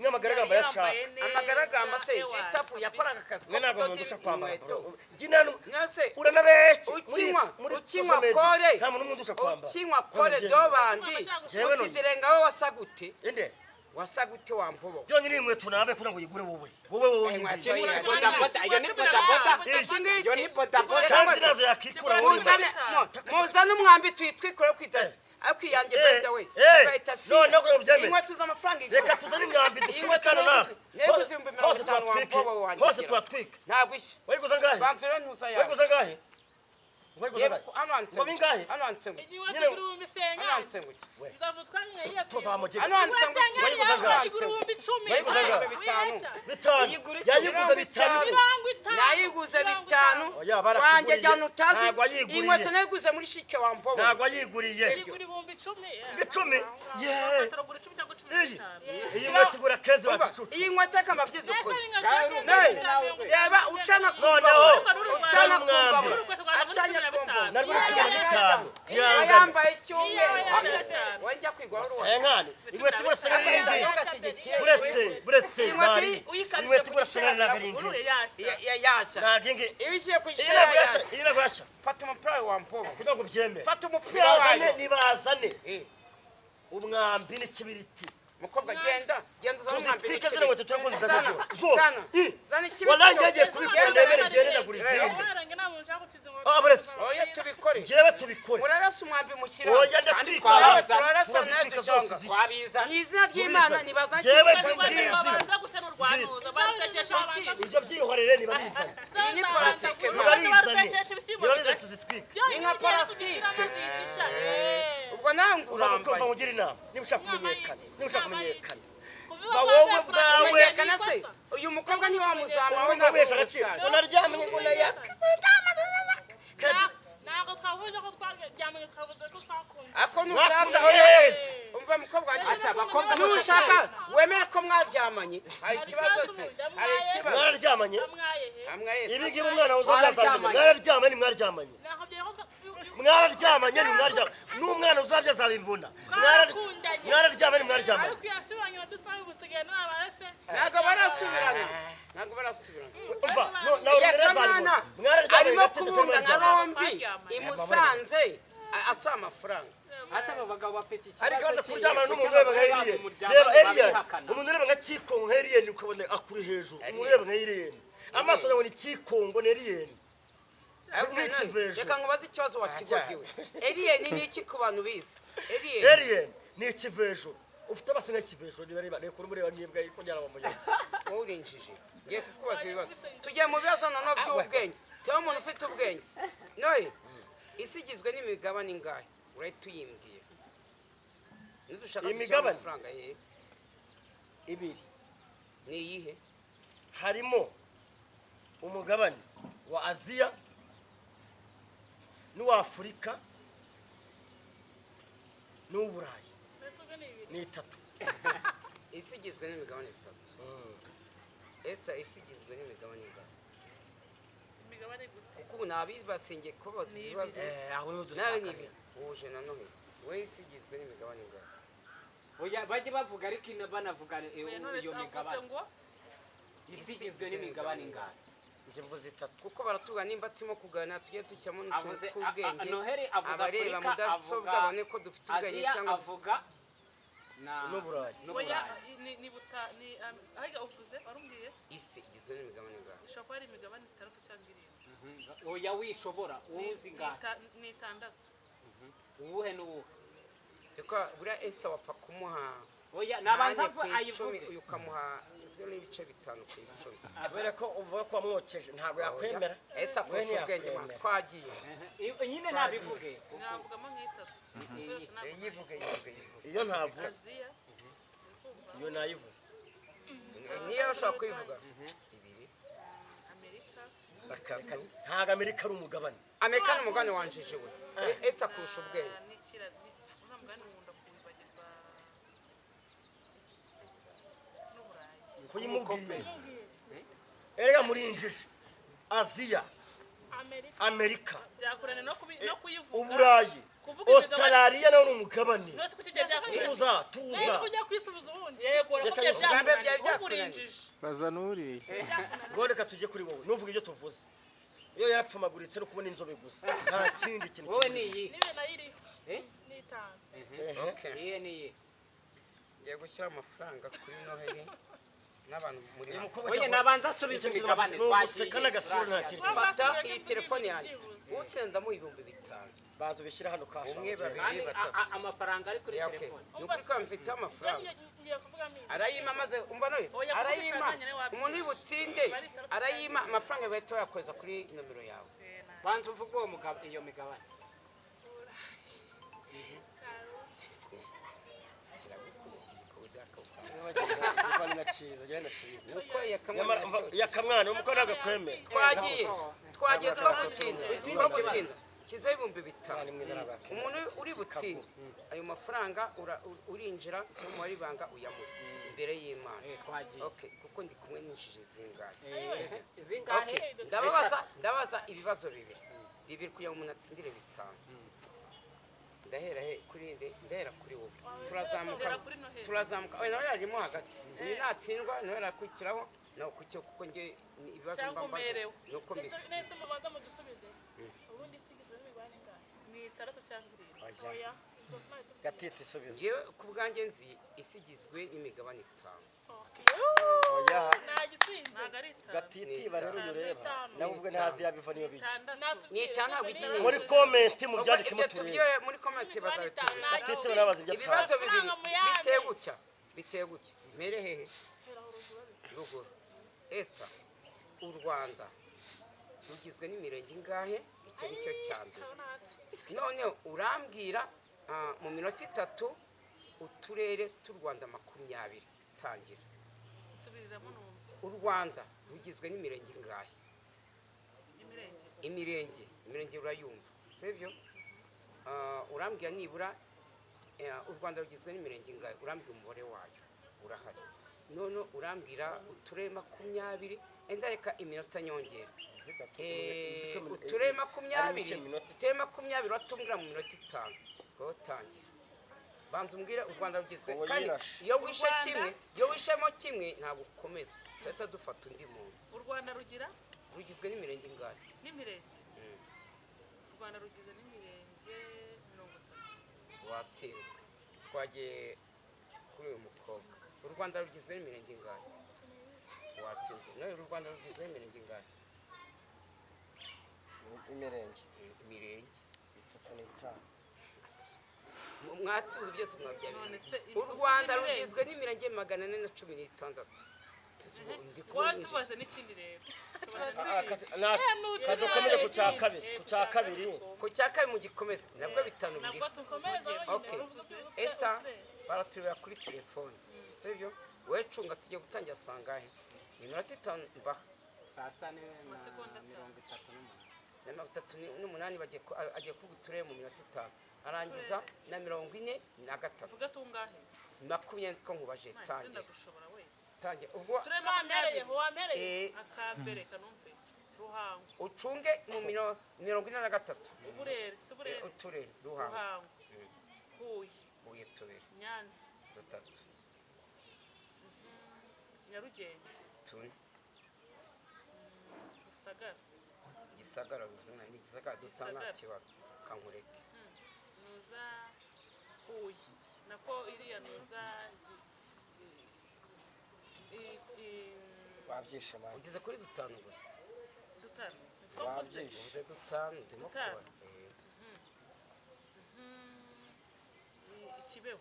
nk'amagaragamba yashaka. Yambaye neza. Amagaragamba se? Ewa, Gitafu yakoraga akazi ko Mwe ntabwo kudoda mundusha kwambara, inkweto. bro. Njye nta Mwese uranabeshye. ukinywa Muri ukinywa social media, kore nta muntu n'umwe undusha kwambara. ukinywa kore None dobandi. Jewe none. Ukidirenga wowe wasa gute? Inde? Wasa gute wampobo? Byonyine iyi nkweto nabe kugira ngo uyigure wowe wowe wowe Eh, nyine. nkweto ye. Bodaboda, iyo ni bodaboda. Iki ngiki. Iyo ni bodaboda. Kandi nazo yakikura wowe. Muzane no muzane umwambi tuyitwikore ku idasi, ariko iyanjye, by the way, bayita fi. None kugira ngo ubyemere. Inkweto z'amafaranga igura. Reka tuzane imyambi Iyi dusubikane nkweto nawe. neguze ibihumbi Hose 50 tuhatwike. wampobo wanjye. Hose tuhatwike. Ntabwo ishya. Wayiguze angahe? Banza rero ntuza yawe. Wayiguze angahe? Wayiguze Yego, angahe? hano handitse Ngo bingahe? Hano handitse ngo Igihe Nyine- ibihumbi senga. Hano handitse ngo Nzavu twanyoye. Tuzamugera. Hano handitse ngo Urasenga Wayiguze angahe? igura 10,000. Wayiguze angahe? Bitanu. 5. Uyigura iki? Yayiguze 5. 50. Nayiguze 5. Oya, barakuguriye. Wanjye jyana utazi. Ntabwo wayiguriye. Inkweto nayiguze muri shike wampobo. Ntabwo wayiguriye. Igura 10,000. 10 ye. Turagura 10 cyangwa cumi Iyi. n'itanu. Iyi nkweto igura kenzi Umva, wacucucu. iyi nkweto akaba byiza Ese ukuri. ni inkweto Nawe, reba ucana ku Noneho, mbago. Ucana ku umwambi. mbago. Urukweto rwa muri Acanye cumi na ku mbago. bitanu. Narwo 15. Niba yambaye icyumweru Iya, wajya kwigwa wari Senkani inkweto igura senkani n'indi. ugashyigikiye. Buretse, buretse Iyi nkweto nari uyikarishije inkweto igura ku senkani gishera ntabwo ari Uruye ingiyi. yashya. Yashya. Ntabwo ingi Iyo ugiye ku iyi gishera ntabwo yashya. yashya. Iyi ntabwo yashya. Fata umupira wawe wampobo. Kugira ngo ubyemere, Fata umupira nibazane wayo. nibazane Eh, umwambi n'ikibiriti. Mukobwa, genda genda uzane umwambi. Tuzitwike zino nkweto, turakoze Zana, zose. zana, I. zana ikibiriti Wallahi cyose. ngiye kubikora, Genda, ndemere genda. ngende ndagura izindi. Ah, buretse. Oya, tubikore. Njyewe tubikore. Murarasa umwambi mushyira. Oya, ndatwika. twabaza. Turarasa nawe Turazitwika zose dushonga. zishya. Twabiza. Mu izina ry'Imana nibazane Njyewe ikibiriti. ngizi. Babanza gusa n'urwanuza barutekesha ibishyimbo. Ibyo byihorere, nibabizane. Iyi ni parasitike, man. Nibabizane. Barutekesha ibishyimbo Nibabizane bigashya. tuzitwike. Ni nka parasitike. Ubwo nawe ngo Uva urambaye. nkugira inama, niba ushaka kumenyekana, niba ushaka kumenyekana, Kuvuga Ba ko wowe wambaye ubwawe. Kumenyekana se? Uyu mukobwa ntiwamuzamura we, ntabwo wesha agaciro. umusitari. Unaryamye ngo nayaka. Ntabwo twavuze ko twaryamanye, twavuze ko twakundanye. Ako nushaka Mwakunda wese. Umva mukobwa wanjye. Asa abakobwa bose. Nushaka wemere ko mwaryamanye, hari ikibazo se? Hari ikibazo? Mwararyamanye. Amwaye he? Hamwe yese. Ibi ngibi umwana uzabyaza. Mwararyamanye ni mwararyamanye. Ntabwo byari ko Mwararyamanye ni mwararyamanye, n'umwana uzabya azabimvuna. Twarakundanye. Mwararyamanye ni mwararyamanye. Ariko yasubiranye dusanga ubusigaye ntabaretse. Ntabwo barasubirana, ntabwo barasubirana. Umva nawe Yakamwana mwararyamanye. arimo Gatete kubunga nka mwararyamanye. rombi imusanze asaba amafaranga. Asa abo bagabo bafite Ariko ikibazo baza kuryamana n'umuntu ureba nka Alien. Reba Alien, umuntu ureba nka Kikongo, nka Alien, ukabona akuri hejuru. Umuntu ureba nka Alien, amaso yawe ni Kikongo, ni Alien. Ariko Ni ikivejo. reka nkubaze ikibazo wakigwagiwe. Alien ni iki ku bantu bize? Alien. Alien ni ikivejuru, ufite amaso nk'ikivejuru. Niba reba, reka urimo ureba nk'imbwa ikongera mu muyaga. Wowe urinjije, ngiye kukubaza ibibazo. Tugiye mu bibazo noneho by'ubwenge. Tuba umuntu ufite ubwenge noye. Isi igizwe n'imigabane ingahe? Urahita uyimbwira nidushaka dushyira Imigabane? amafaranga ye. Ibiri. Ni iyihe? Harimo Umugabane wa Aziya n'uwa Afurika n'uw'Uburayi. Mbese ubwo ni ibiri. Ni itatu. Isi igizwe n'imigabane itatu. Esther, isi igizwe n'imigabane ingahe? Imigabane gute? Kuko ubu nabibasengeye kubabaza Ni ibibazo. Aho niho Nawe dusanga. ni ibiri wuje na Noheli. We, isi igizwe n'imigabane ingahe? Oya, bajye bavuga ariko ino banavuga Oya, none iyo se avuze migabane. ngo Isi igizwe n'imigabane ingahe? Njye mvuze itatu. Kuko baratuga nimba turimo kuganira, tujye dushyiramo n'utuntu Avuze tw'ubwenge. Noheli avuze Abareba Afurika, mudasobwa avuga babone ko dufite ubwenge Aziya, cyangwa avuga na N'Uburayi. oya. N'Uburayi. Ni buta ni ahiga uvuze warumbwiye. Isi igizwe n'imigabane ingahe? Ishobora kuba ari imigabane itandatu cyangwa irindwi. Oya, wishobora uwuzi ingahe? Ni itandatu. Uwuhe n'uwuhe? Kuko buriya Esther wapfa kumuha Oya, nabanza nane ku icumi, ayivuge. uyu ukamuha 0.5 ku icumi. Kubera ko uvuga ko wamwokeje, ntabwo yakwemera. Esther We kurusha ubwenge ntiyakwemera. mwa twagiye. Nyine nabivuge. Navugamo nk'itatu yose ntabwo. Yivuge, yivuge, yivuge. Iyo ntavuze. Aziya, uri kumva? Iyo nayivuze. Niyo ushobora kuyivuga ibiri. Amerika. Batatu. Ntabwo Amerika ari umugabane. Amerika ni umugabane wanjije we. Esther kurusha ubwenge. N'ikira uriya mugabane nkunda kuwibagirwa, n'Uburayi. Kuyimubwiye erega muri injiji, Aziya, Amerika. Amerika, Byakurane no kuyivuga. Uburayi, Kuvuga imigabane. Australia nawe ni umugabane. None se kuki ibyo byakunaniye? Tuza, tuza. Nahise ujya kwisubiza ubundi. Yego, urako Reka byari yusubize. Ubwa mbere byakunaniye, byari ahubwo byakunaniye. urinjije. Baza n'uriya. Ngo reka tujye kuri wowe, nuvuga ibyo tuvuze. Iyo yarapfumaguritse no kubona inzobe gusa, nta kindi kintu. Wowe kimwe. ni iyi? Nibe nayo iriho. Eh? Ni itanu. Okay. Iye ni iyi? Ngiye gushyira amafaranga kuri Noheli n'abantu muri Uyu hano. mukobwa Oya, cyakora- nabanza asubize Icyo kintu imigabane. ni uguseka n'agasura, nta kindi kintu. Fata Basubiye iyi ko telefone mvuga yanjye. byibuze. Utsinda ndamuha 5000. Baza ubishyire hano kasha. Umwe, babiri, Kandi batatu. amafaranga ari kuri Yeah, okay. telefone. Ni ukuri ko mfite amafaranga. Ngiye kuvuga amezi. Arayima maze umva nawe. Oya, kuvuga Arayima. itanu nyine wabyishe. Umuntu uri butsinde arayima amafaranga, bahita bayakoza kuri nomero yawe. Banza uvuge uwo mugabo iyo migabane. Nuko yakamwana. Yakamwana umukobwa ntabwo akwemera. Twagiye, twagiye, twagutsinda, twagutsinda. Kizaho 5000. Ni mwiza, ntabwo akwemera. Umuntu uri butsinde ayo mafaranga urinjira shyira umubare w'ibanga uyamuhe imbere y'Imana. Twagiye. Okay, kuko ndi kumwe n'injiji zingahe? Zingahe? Okay, ndababaza, ndabaza ibibazo bibiri bibiri kugira ngo umuntu atsindire bitanu. Ndahera he? Kuri nde? Ndahera kuri wowe, turazamuka. Hera kuri Noheli. Turazamuka. Oya, nawe yarimo hagati. Uyu natsindwa nawe arakurikiraho nawe kucyo, kuko njye ni ibibazo Cyangwa mba mbaje umerewe. nuko mbi Nese mubanza mudusubize. Ubundi isi igizwe n'imigabane ingahe? Ni itandatu cyangwa irindwi. Oya, izo ntacyo tubwire. Gatete, isubize. Njyewe ku bwanjye nzi isi igizwe n'imigabane itanu. Okay. Oya. Nagitsinze. Ntabwo ari itanu. Gatiti, rero uyu ureba Itanu. nawe ubwe ntazi yabiva niyo bijya. Itandatu. Ni itanu, ntabwo igiye. Muri comment mubyandikemo Ibyo turebe. tubyo muri comment bazabitubwira. Gatete barabaza ibyo Ibibazo atazi. bibiri. Amafaranga muyame. Biteye gutya, biteye gutya. Mpere hehe? Ruguru. Esther, u Rwanda rugizwe n'imirenge ingahe? Icyo ni cyo cya mbere. None urambwira mu minota 3 uturere tw'u Rwanda 20. Tangira. Nsubiriramo numva. U Rwanda rugizwe n'imirenge ingahe? Imirenge. Imirenge, imirenge urayumva, sibyo? Urambwira nibura u Rwanda rugizwe n'imirenge ingahe? Urambwira umubare wayo urahari. None urambwira uturere 20. Enda reka iminota nyongera. Uturere 20, uturere 20 uratumbwira mu minota 5. Ngaho tangira, banza umbwire u Rwanda rugizwe. Ubu Kandi yirashe. iyo wishe U Rwanda- kimwe, iyo wishemo kimwe ntabwo ukomeza, tuhita dufata undi muntu. U Rwanda rugira Rugizwe n'imirenge ingahe? N'imirenge. U Rwanda rugize n'imirenge 30. Watsinzwe. Twagiye kuri uyu mukobwa. U Rwanda rugizwe n'imirenge ingahe? Watsinzwe nawe. U Rwanda rugizwe n'imirenge ingahe? Imirenge? Imirenge. 35. Mwatsinzwe byose, mwabyaye. None se U Rwanda rugizwe n'imirenge 416. Ndi kumwe Wowe n'injiji. tubaze n'ikindi rero. Tubaze n'ikindi. Kadukomere ku cya kabiri, ku cya kabiri. Ku cya kabiri mugikomeze nabwo bitanu biriho. Nabwo tukomeze. Okay. Esther, baraturebera kuri telefone, sibyo? Wowe cunga, tugiye gutangira sangahe? Ni iminota 5 mbaha. Saa sita ni na Amasegonda atanu. 38. Na 38, agiye kuvuga uturere mu minota 5, arangiza na 43. Vuga tungahe? 20 two nkubaje. Mani, Tange. sindagushobora we. Tange ubwo. Turere Wampereye, 20. wampereye. Akambere kanumve. Ruhango. Ucunge mu 43. Uburere, si Uburere. Uturere Ruhango. Ruhango. Huye. Huye tubiri. Nyanza. Dutatu. Nyarugenge. Tune. Rusagara. Gisagara bivuze nka ni Gisagara, dutanu nta Gisagara. kibazo, kankureke. Nuza Huye. Nako iriya nuza Wabyishe mani. Ugeze kuri dutanu gusa. Dutanu. Niko mvuze. Wabyishe. Uvuze dutanu, ndimo Dutanu. kubara. Ikibeho.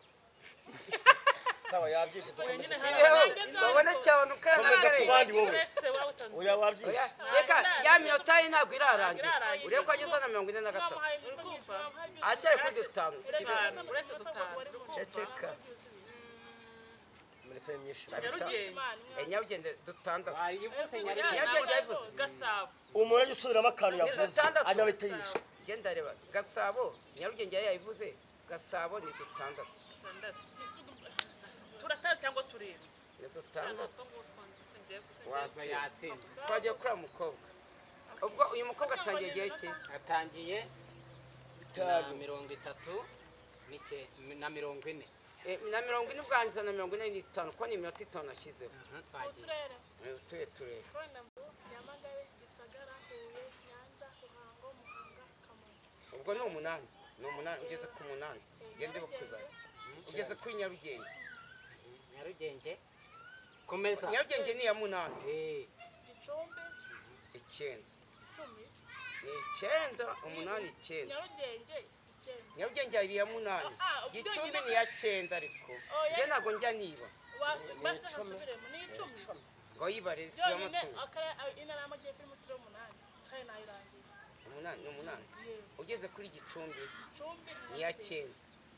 Sawa, yabyishe, dukomeze. Nyine Kibeho, hari- babone cyane ukana Komeza kare. ku bandi wowe. Uretse wowe utanze. Oya, wabyishe. Oya, reka ya minota ye ntabwo irarangira. Irarangira. Urebe ko ageze na 43. Mwamuhaye iminota myinshi, mwamuhaye iminota. Aracyari kuri dutanu. Kibeho. Dutanu, uretse dutanu. Uri kumva? Ceceka. Iminota ni myinshi. Nyarugenge. Nyarugenge dutandatu. Wayivuze. Nyarugenge. Nyarugenge yayivuze. Gasabo. Umuntu ajya usubiramo akantu yavuze. Dutandatu. Anyabite yishe. Ngenda reba Gasabo, Nyarugenge yari yayivuze. Gasabo ni dutandatu. Dutandatu. Turatanu cyangwa turindwi? Ni dutandatu. Utwo ngutwo nzi, singiye gusa. Watsinze. Yatsinze. Twagiye kuri uyu mukobwa. Ubwo uyu mukobwa atangiye igihe cye. Atangiye na Bitanu. 30 na 40. Na 40 ubwangiza na 45, kuko ni iminota 5 nashyizeho. Aha, twagiye. Uturere. Utuye turere. Rwanda, Nyamagabe, Gisagara, Huye, Nyanza, Ruhango, Muhanga, Kamonyi. Ubwo ni umunani, ni umunani, ugeze ku munani. Ngende bukuzana ugeze kuri Nyarugenge. Nyarugenge, komeza. Nyarugenge ni iya munani. Gicumbi. Icyenda. 10. Ni icyenda, umunani, icyenda. Nyarugenge 9. Nyarugenge hari iya munani. Ah, ubwo Gicumbi nyine- ni iya cyenda, ariko Oya. njye ntabwo njya niba. Basi nsubiremo, ni 10. Ngo yibare isubiramo. Byonyine. Tumwe. Intara y'Amajyepfo irimo uturere umunani kandi nayirangiye. Umunani, ni umunani. Yego. Ugeze kuri Gicumbi. Gicumbi. Ni iya cyenda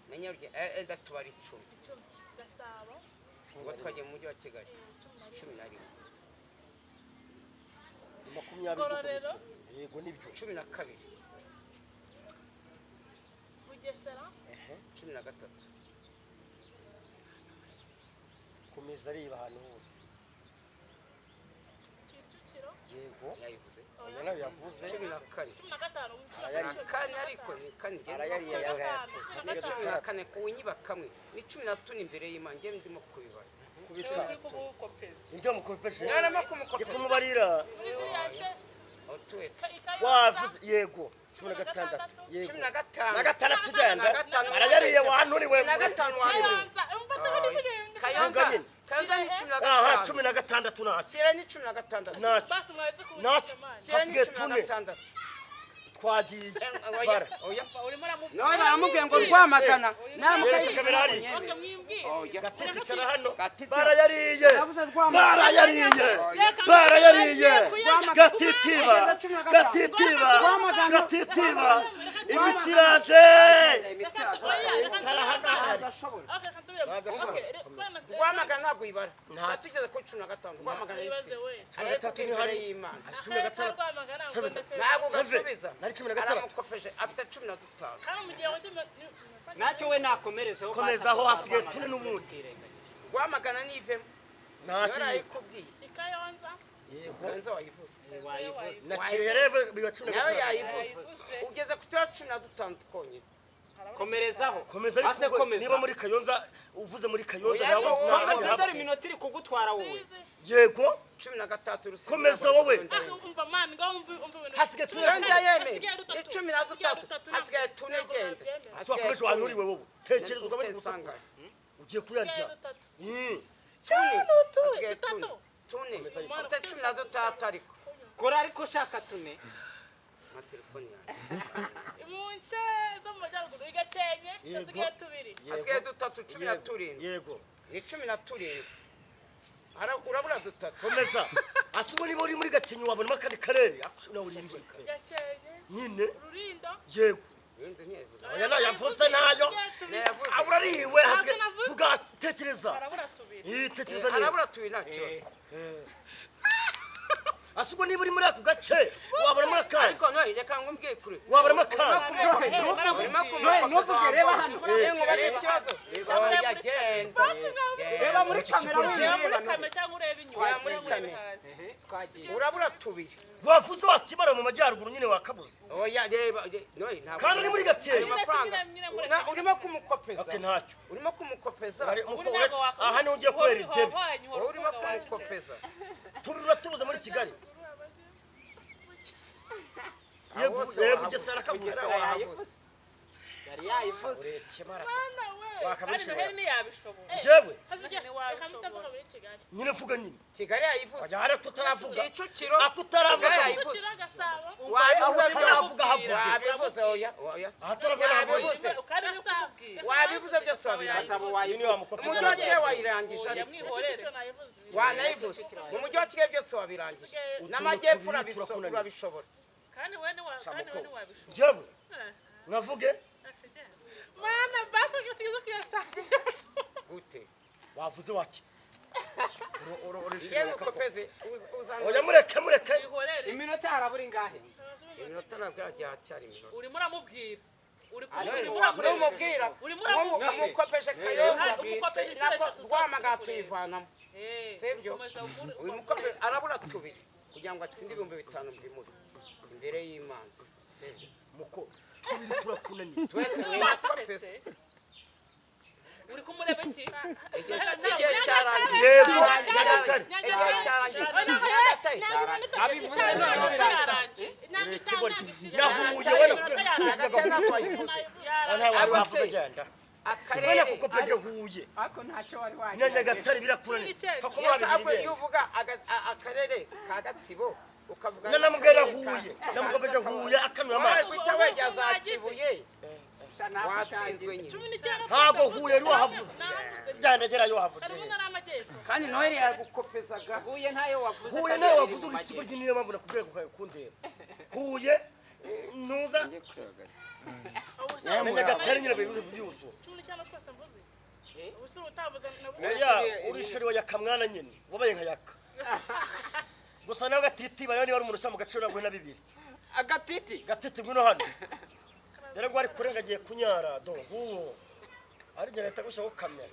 na Nyarugenge, ndatubara 10. 10. Gasabo. Ubwo twagiye mu mujyi wa Kigali. 11. 11. 20. Ngororero. Yego, nibyo. 12. Bugesera. 13. Komeza, areba ahantu hose. Kicukiro. Yego. Yayivuze. Oya, nawe yavuze. 14. 15. Arayariye. Na kane, ariko ni kane ngenda. Arayariye yangayatu. Ni 14 kuwinyiba kamwe, ni 14 imbere y'Imana, njye ndimo kubibara. Kubita. Uri kubukopeza. Indi wamukopeje. Mwarama Ndi kumukopeza. kumubarira. Muri ziriya nce. Twese. Wavuze yego 16. Yego. 15. Na gatandatu ugenda. Na gatanu. Arayariye wanuriwe. Na gatanu wanuriwe. Kayonza umfata ko nivugende. Kayonza. Vuga nyine. Kayonza ni cumi na Aha. gatanu. 16 ntacyo. Kira ni 16. Ntacyo. Basi mwaweze Ntacyo. kubigisha mani. Kira ni Hasigaye cumi na tune. gatandatu. Twagiye. Oya, Bara. oya. Urimo uramubwira. Nawe baramubwiye ngo Rwamagana. Yeresha kamera hariya. Okay, mwimbwire. Oya. Gatete, icara hano. Gatete. Barayariye. Nabuze Rwamagana. Barayariye. Reka Barayariye. kuyarya. Gatitiba. Gatitiba. Rwamagana. Gatitiba. Imitsi iraje. Imitsi Reka yaje. oya, reka Icara hano hari. Adashobora. Okay, reka nsubiremo. Ntabwo Okay, kubera Rwamagana ntabwo ibara. Tugeze kuri 15. Rwamagana Ibibazo yisi. we. Ariko 13 imbere hari. y'Imana. Hari 16. Rwamagana Sebe. Ntabwo Save. gasubiza. Nari 16. Aramukopeje, afite 15. Kandi mu gihe wajya Ntacyo we, nakomerezeho. Komezaho, basi. hasigaye tune n'ubundi. Twirengagije. Rwamagana nivemo. Ntacyo. Yarayikubwiye. Ikayonza. Yego. Kayonza wayivuze. Wayivuze. Na Kirehe rero biba cumi na Nawe gatanu. yayivuze. Ugeze ku turere 15 twonyine. Komerezaho. Komeza Base ariko komeza. niba muri Kayonza uvuze muri Kayonza Oya, nawe ariko nta handi Komeza, haba. dore iminota iri kugutwara wowe. Rusizi. Yego. 13 Rusizi. Komeza wowe. Ah, umva mani, ngo umva umva ibintu. Hasigaye tune. Genda yeme. Hasigaye dutatu. Ni 13. Hasigaye dutatu. Hasigaye tune, Ntabwo genda. nabyemera. Si wakomeje wanuriwe wowe. Tekereza ugabanye Ufite ubusakuza. sangahe? Ugiye kuyarya. Hasigaye dutatu. Tune. Tune, Hasigaye tune. dutatu. Tune. Ufite 16 ariko. Kora ariko shaka tune. Nka telefone yanjye. Mu nce zo mu majyaruguru, i Gakenke Yego. hasigaye tubiri. Hasigaye dutatu, 17. Yego. Ni 17. Urabura dutatu. Komeza. Ase ubwo niba uri muri Gakenke wabonamo akandi karere. Nawe uri muri Gakenke, nyine. Rulindo. Yego. Ibindi ntiyabivuze. Oya, nayavuze nayo. Hasigaye tubiri. Nayavuze. Urariwe hasigaye. navuze. Vuga, tekereza. Harabura tubiri. Tekereza neza. Arabura tubiri, nta kibazo. Ase ubwo niba uri muri ako gace wabonamo akandi? Ariko noye, reka ngumbwiye kure. Wabonamo akandi? Urimo Nohe, ntuvuge, reba hano. Nkubaze ikibazo. Oya, genda. Reba muri kamera. Reba muri wireba. kamera cyangwa urebe inyuma. Oya, muri Cyangwa urebe kamera. hasi. Twagiye. Urabura tubiri. Wavuze wakibara mu majyaruguru nyine, wakabuze. Oya, reba, noye, ntabwo Kandi uri muri Gakenke. Ayo mafaranga Nyine muri- urimo kumukopeza. Okay, ntacyo. Urimo kumukopeza. Ubundi ntabwo wakora- Aha niho ugiye kubera Uhora idebe. uhwanye, uhora Wowe urimo uvuga waje. kumukopeza. Tubura tubuze muri Kigali. Yego. Hose Yego. wahabuze. Bugesera akabuze. Bugesera wahabuze. Yari yayivuze. Urekemara. Mwana we. Kandi Wakabishobora. Noheli ntiyabishobora. Njyewe Reka muri Kigali. nyine mvuga nyine. Kigali yayivuze. Wajya hariya tutaravuga. Kicukiro. Ako utaravuga. Kigali yayivuze. Kicukiro, Gasabo. Wabivuze Aho byose. utaravuga havuge. Wabivuze, oya, oya. Aha turavuga ntabwo. Wabivuze. Kandi uri kumubwira. Wabivuze byose, wabirangije. Gasabo Uyu ni wayivuze. wa mukobwa. Umujyi wa Kigali wayirangije, ariko Yamwihorere. Kicukiro nayivuze. wanayivuze. Mu mujyi wa Kigali byose wabirangije, n'amajyepfo urabishobora. Kandi we ntiwabishobora. Njyewe nkavuge. Mwana, basi reka tugeze kuyasangira. Gute? Wavuze waki. Ngiye mukopeze uzana. Oya, mureke, mureke. Wihorere. Iminota harabura ingahe? Iminota ntabwo iragiye, hacyari iminota. Urimo uramubwira. Uri Ariko urimo uramureba. Numubwira Urimo uramubwira. umukopeje Kayonza, Umukopeje inshuro nako eshatu zose. Rwamagana Turi kureba. tuyivanamo. Eh, Sibyo? ukomeza Uyu mukope arabura tubiri kugira ngo atsinde 5000 mbimuri imbere y'Imana, sibyo? Muko tubiri turakunaniye. Twese mwakopeze. Uri kumureba iki? Igihe cyarangiye. Yego, Nyagatare. Igihe cyarangiye. Nyagatare. Abivuze noneho birangiye. Yarangiye. Nahuye we. Nyagatare ntabwo wayivuze. Ntawe Ariko wavuze. se, Genda we. Akarere Nakukopeje Huye Ariko ntacyo wari na wagira. Nyagatare, birakunaniye. Pfa kuba Yes, ahubwo bibiri. iyo uvuga akarere ka Gatsibo ukavuga Nanamubwira n'akarere Huye, namukopeje Huye akanura Wawe amaso. guhita wegera za Kibuye, watsinzwe nyine. 19. Ntabwo Huye ari wahavuze. Byandagerayo wahavuze. Harimo n'amajyepfo. Kandi Noheli yagukopezaga. Huye ntayo wavuze. Huye Kandi nawe yari wavuze. mu Uri ikigo. majyepfo. Niyo mpamvu nakubwiye kundeba Huye, ntuza na Nyagatare nyine byuzuye. 19 twese mvuze. Ubu si utavuze na Oya, urisheri wa Yakamwana nyine wabaye nka Yaka gusa nawe. Gatiti bariya, niba ari umuntu ushyira mu gaciro, ntabwo na bibiri. Agatiti. Gatiti, ngwino hano dore ngo ari kurenga, agiye kunyara. Do nguwo ari njye leta gushyiraho kamera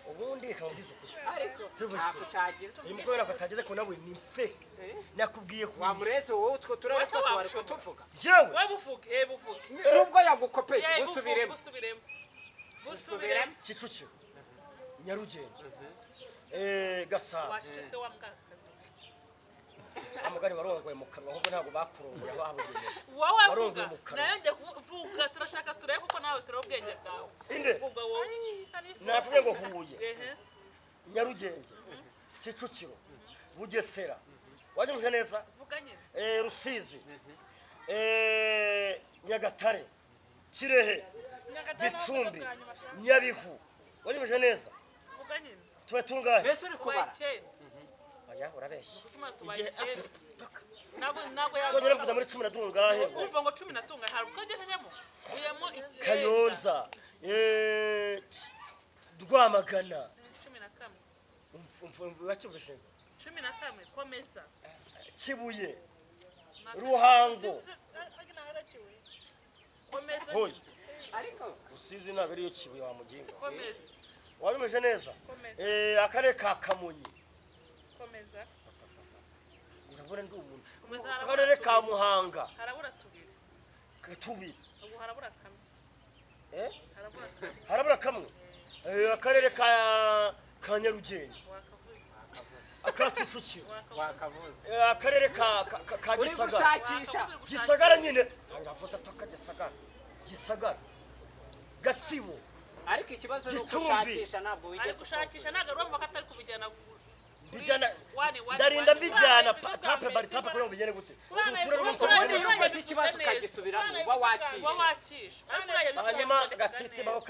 ubundi ikamubwiza ukuri. Ariko Tuvuze. ntabwo utagize. Uyu mukobwa ntabwo atageze ku nawe ni fake, nakubwiye ku Wamureze wowe, utwo turere Wese twose wari wabishobora. kutuvuga. Njyewe We buvuge, eh buvuge. Nubwo yagukopeje, Eh, buvuge, busubiremo. Busubiremo. Busubiremo. Kicukiro, Nyarugenge, Gasabo. Wacecetse wa mbwakazi. Amugani warongoye mu kanwa, ahubwo ntabwo bakurongoye aho habugenewe. Wowe Warongoye vuga. mu kanwa. Nayo njye kuvuga, turashaka turebe kuko nawe turebe ubwenge bwawe. Inde? Vuga wowe. Nakubwiye ngo Huye, Ehe. Nyarugenge, Kicukiro, Bugesera, wanyumvise neza? Vuga nyine. Rusizi, Nyagatare, Kirehe, Gicumbi, Nyabihu, wanyumvise neza? Vuga nyine. Tuba tungahe? Mbese uri Tubaye kubara? 9. Oya, urabeshya. Kuma tubaye Igihe 9. Ntabwo Twongera mvuza muri 10 na tungahe? Umva ngo 10 na tungahe, hari ubwo ugejejemo. Uyemo 9. Kayonza, Rwamagana. 11. Wacyumvise? 11, komeza. Kibuye, Ruhango. Komeza. Hoya. Ariko Rusizi ntabwo ariyo Kibuye, wa muginga. Komeza. Wabimeje neza? Komeza. Akarere ka Kamonyi. Komeza. Urabona ndi umuntu. Komeza, harabura Akarere ka tubiri. Muhanga. Harabura tubiri. Tubiri. Ubu harabura kamwe. Eh? Harabura kamwe. Harabura kamwe. Akarere ka Nyarugenge. Wakavuze. Aka Kicukiro. Wakavuze. Akarere ka Uri Gisagara. gushakisha. Wakavuze uri gushakisha. Gisagara nyine uravuze ataka Gisagara, Gisagara, Gatsibo. Ariko ikibazo ni uko Gicumbi. ushakisha, ntabwo Ari wigeze gushakisha, ntabwo arumva ko atari kubijyana Mbijyana. Wani, wani, Ndarinda wani. mbijyana Bana, tape bari tape kugira ngo bigere gute. Si uturere Bana, rwose. Ubundi Bana, iyo ukoze ikibazo ukagisubiramo uba Uba wakishe. wakisha. Ariko uriya Hanyuma bivuga Gatete neza. baho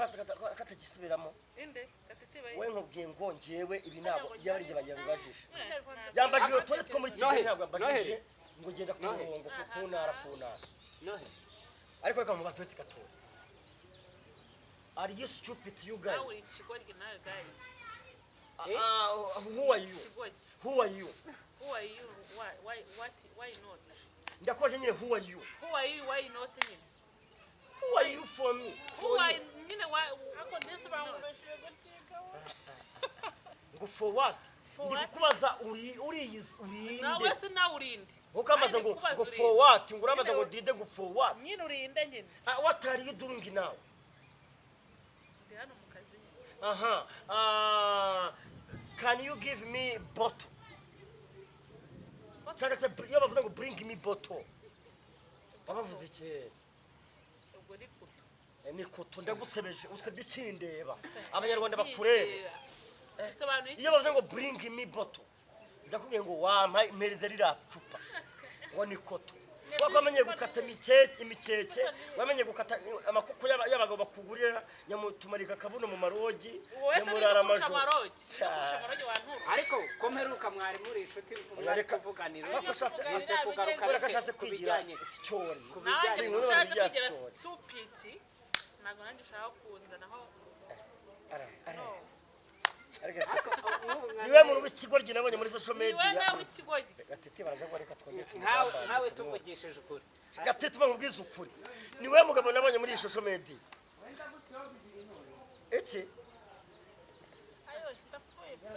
katagisubiramo. Inde Gatete bayo. We, nkubwiye ngo njyewe ibi ntabwo yaba ari njye yabibajije. Yambajije uturere two muri Kigali, Noheli, ntabwo yambajije Noheli. ngo ngenda ku Noheli. murongo ku ntara ku ntara. Nohe. Ariko reka mubaze wese gatoya, are you stupid, you Nawe guys? uri ikigoryi nawe, guys. Ah, who are you? Ikigoryi. Who are you? Who are you? Why, what, why not? Ndakoje nyine, who are you? Who are you? Why not nyine? Who are you for me? Who For are you. nyine, why? Ariko disi bangurishije guteka we. Ngo for what? For Ndi what? kukubaza uri uriyizi, urinde? Nawe se nawe urinde? Ukambaza Nanjye ngo kukubaza ngo urinde. for what? Ngo urambaza ngo Nyine dide ngo for what? Nyine urinde nyine. Ah, what are you doing now? Ndi hano mu kazi nyine. Aha, ah, can you give me bottle? Cyangwa se iyo bavuze ngo "bring me bottle", baba bavuze iki? Ubwo ni kuto. Eh, ni kuto. Ndagusebeje, usebye ukindeba, Abanyarwanda bakurebe. Bisobanuye iki? Iyo bavuze ngo "bring me bottle", ndakubwiye ngo wampa impereza ririya cupa, ngo ni koto. Wako wamenye gukata imikeke, imikeke wamenye gukata amakoko y'abagabo bakugurira nyamutumarika akabuno mu marogi. Wowe se Nyamurara ninde kurusha amajoro. amarogi? Ninde kurusha amarogi wantura? Ariko ko mperuka mwari muri inshuti, mwari Reka- kuvuganira. Ariko ashatse- Ese kugaruka kubera ko ashatse ku kwigira bijyanye sicyori. ku Nawe bijyanye se Inkuru ushatse bya kwigira story. stupid, ntabwo nanjye ushaka kunzanaho. Ara. No. Ariko se- Nk'ubu mwari niwe muntu w'ikigoryi nabonye muri social Niwe media. nawe ikigoryi. Gatete baraje ngo reka twongere nkawe tumugambane, nkawe tumwotse. Tuvugishije ukuri. Gatete, bamubwiza ukuri, niwe mugabo nabonye muri iyi social media iki. Ayo, ndapfuye pe.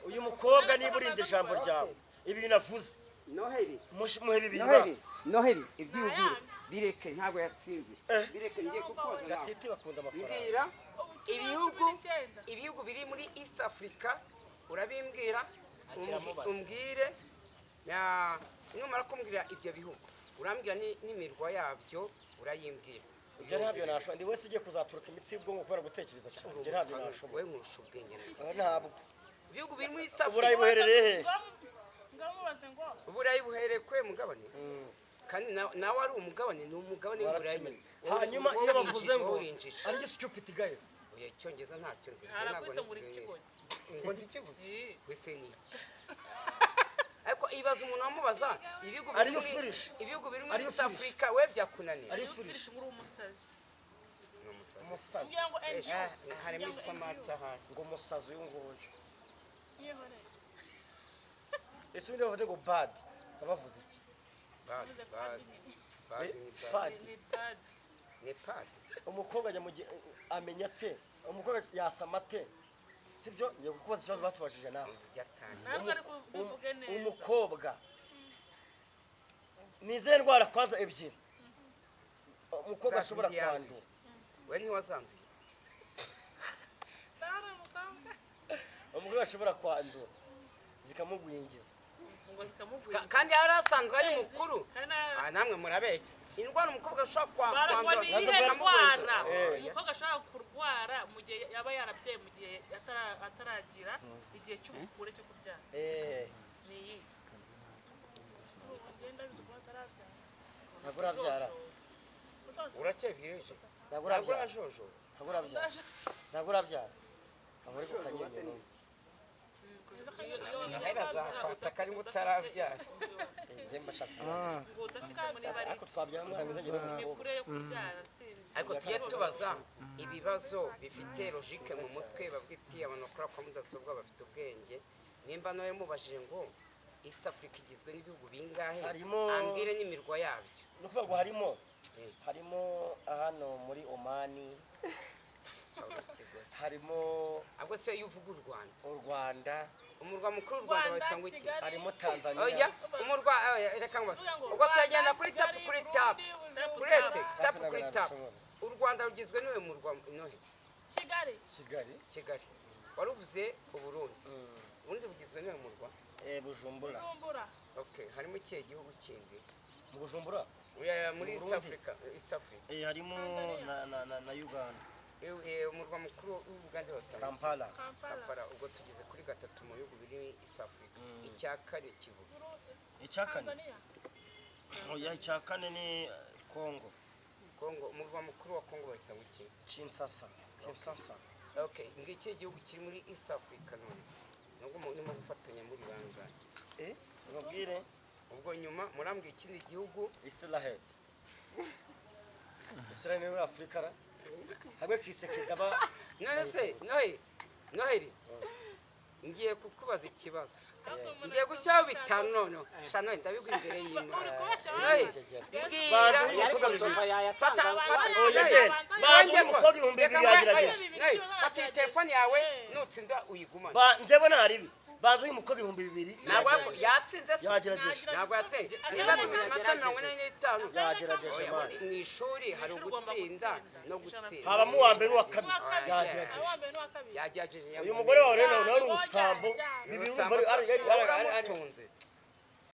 Uyu mukobwa, niba urinda ijambo ryawe, ibi navuze, Noheli. muhe bibiri Noheli. basi. Noheli, ibyiyumviro bireke, ntabwo yatsinze. Eh. Bireke, ngiye kukoza nawe. Gatete bakunda amafaranga. Mbwira Ubu turi ibihugu 19. ibihugu biri muri East Africa, urabimbwira. Umbwire numara kumbwira ibyo bihugu, urambwira n'imirwa yabyo, urayimbwira. Ibyo ntabyo nashobora. Ndi wese ugiye kuzaturuka imitsi y'ubwonko kubera gutekereza cyane, ibyo ntabyo nashobora. Wowe nkurusha ubwenge nawe. Ah, ntabwo. Ibihugu biri muri East Uburayi Africa. buherereye he? Ngamubaze ngo Uburayi buherereye kwe mugabane, kandi nawe ari umugabane, ni umugabane w'Uburayi. Barakimenya. Hanyuma iyo bavuze ngo urinjije. "Are you stupid guys?" Oya, Icyongereza ntacyo nzi. Njye ntabwo Arakwise ngo uri nize. ikigoryi. Ngo ndi ikigoryi? Eh. Wese ni iki? Ariko ibaza umuntu wamubaza ibihugu Are biri you muri foolish? ibihugu biri Are muri you East foolish? Africa, we byakunaniye. Are you Iyo foolish? ufirish ngo uri umusazi. Ni umusazi. Umusazi. Ngira ngo Fresh. NGO. Harimo isamaki ahari. Ngo umusazi uyu nguyu. Yihorere. Ese ubundi bavuze ngo "bad", baba bavuze iki? Bad, Uvuze bad, padi nyine. bad ni bad. Pad. Ni bad. Ni pad. Umukobwa ajya mu gihe amenya ate? Umukobwa yasama ate? Sibyo? Ngiye kukubaza ikibazo batubajije nawe. Byatangiye. Ntabwo ari kubivuge neza. Umukobwa ni izihe ndwara kwanza ebyiri umukobwa Za ashobora zindi yanduye. kwandura? We ntiwazanduye. Ndabona umukobwa. Umukobwa ashobora kwandura zikamugwingiza. Ngo zikamugwira. Kandi yari asanzwe ari mukuru. Kandi na- Ah, namwe murabeshya. Indwara umukobwa ashobora Baragwa kwandura ni iyihe zikamugwingira. ndwara Oya. umukobwa ashobora kurwara mu gihe yaba yarabyaye, mu gihe ataragira igihe cy'ubukure cyo kubyara? Eh, Ni iyi? Ubu ngenda bizi kuba atarabyara. Ntabwo urabyara. Uracyevyireje. Ntabwo Ntabwo urabyara. urajojo. Ntabwo urabyara, ntabwo urabyara, ntabwo uri kukanyenya. Noheli azakwata ari utarabyara. Njye mba nshaka kumenya. Ngo udafite muri bari Ariko twabyara umwana mwiza, njye n'umukobwa. imikure yo kubyara, sinzi. Ariko tujye tubaza ibibazo bifite logique mu mutwe, bavuga iti abantu bakora kwa mudasobwa bafite ubwenge. Nimba nawe mubajije ngo East Africa igizwe n'ibihugu bingahe, ambwire n'imirwa yabyo. Ni ukuvuga ngo harimo Eh. harimo hano muri Omani, harimo Ahubwo se iyo uvuga u Rwanda, u Rwanda, umurwa mukuru w'u Rwanda Rwanda, bawita ngo iki? Kigali. Harimo Tanzania. Oya, umurwa, oya, reka nkubaze. Uvuga ngo Ubwo Rwanda, turagenda kuri tapu Kigali, kuri Burundi, tapu. Bujumbura. Uretse Tapu tapu kuri ntabwo tapu. nabishobora. U Rwanda rugizwe n'uyu murwa nohe? Kigali. Kigali. Kigali. Wari uvuze Uburundi. Uburundi bugizwe n'uyu murwa? Eh, Bujumbura. Bujumbura. Okay, harimo ikihe gihugu kindi? Mu Bujumbura. Oya, muri Mu East Burundi. Africa, East Africa. Eh, harimo Tanzania. na Uganda. Umurwa mukuru w'Ubugande bawita ngo iki? Kampala. Kampala. Kampala. Ubwo tugeze kuri gatatu mu bihugu biri East Africa. Icya kane kivuga. Burundi. Icya kane? Tanzania. Oya, icya kane ni Congo. Congo, umurwa mukuru wa Congo bawita ngo iki? Kinshasa, Kinshasa. Okay, ngiki igihugu kiri muri East Africa none. Nubwo murimo gufatanya muri bangahe? Eh, ubabwire. Ubwo nyuma murambwira ikindi gihugu. Israel. Israel ni muri Afurika ra hamwe kisekedi aba. None se Noheli, Noheli. Ngiye kukubaza ikibazo, ngiye gushyiraho 5 noneho. Shano, ndabigwa imbere y'Imana. Uri kubeshya. Hey, Banza mbwira. uyu mukobwa 2000. Fata, fata. Oya, Hey, genda. Banza uyu mukobwa 2000 Reka yagerageje. Hey, fata iyi telefone yawe, nutsinda uyigumane. Njyewe ntaribi. Banza uyu mukobwa 2000. Ntabwo yatsinze se? Yagerageje. Ntabwo yatsinze. Niba tubiri amanota 45. Yagerageje, Oya, man. mu ishuri hari Ishuri ugomba ugutsinda gutsinda. no gutsinda. Habamo uwa mbere n'uwa kabiri. Uwa kabiri. Yagerageje. Uwa mbere n'uwa kabiri. Yagerageje. Uyu mugore wawe rero nawe ni ubusambo. Jya. 2000 urumva ari Uramutunze.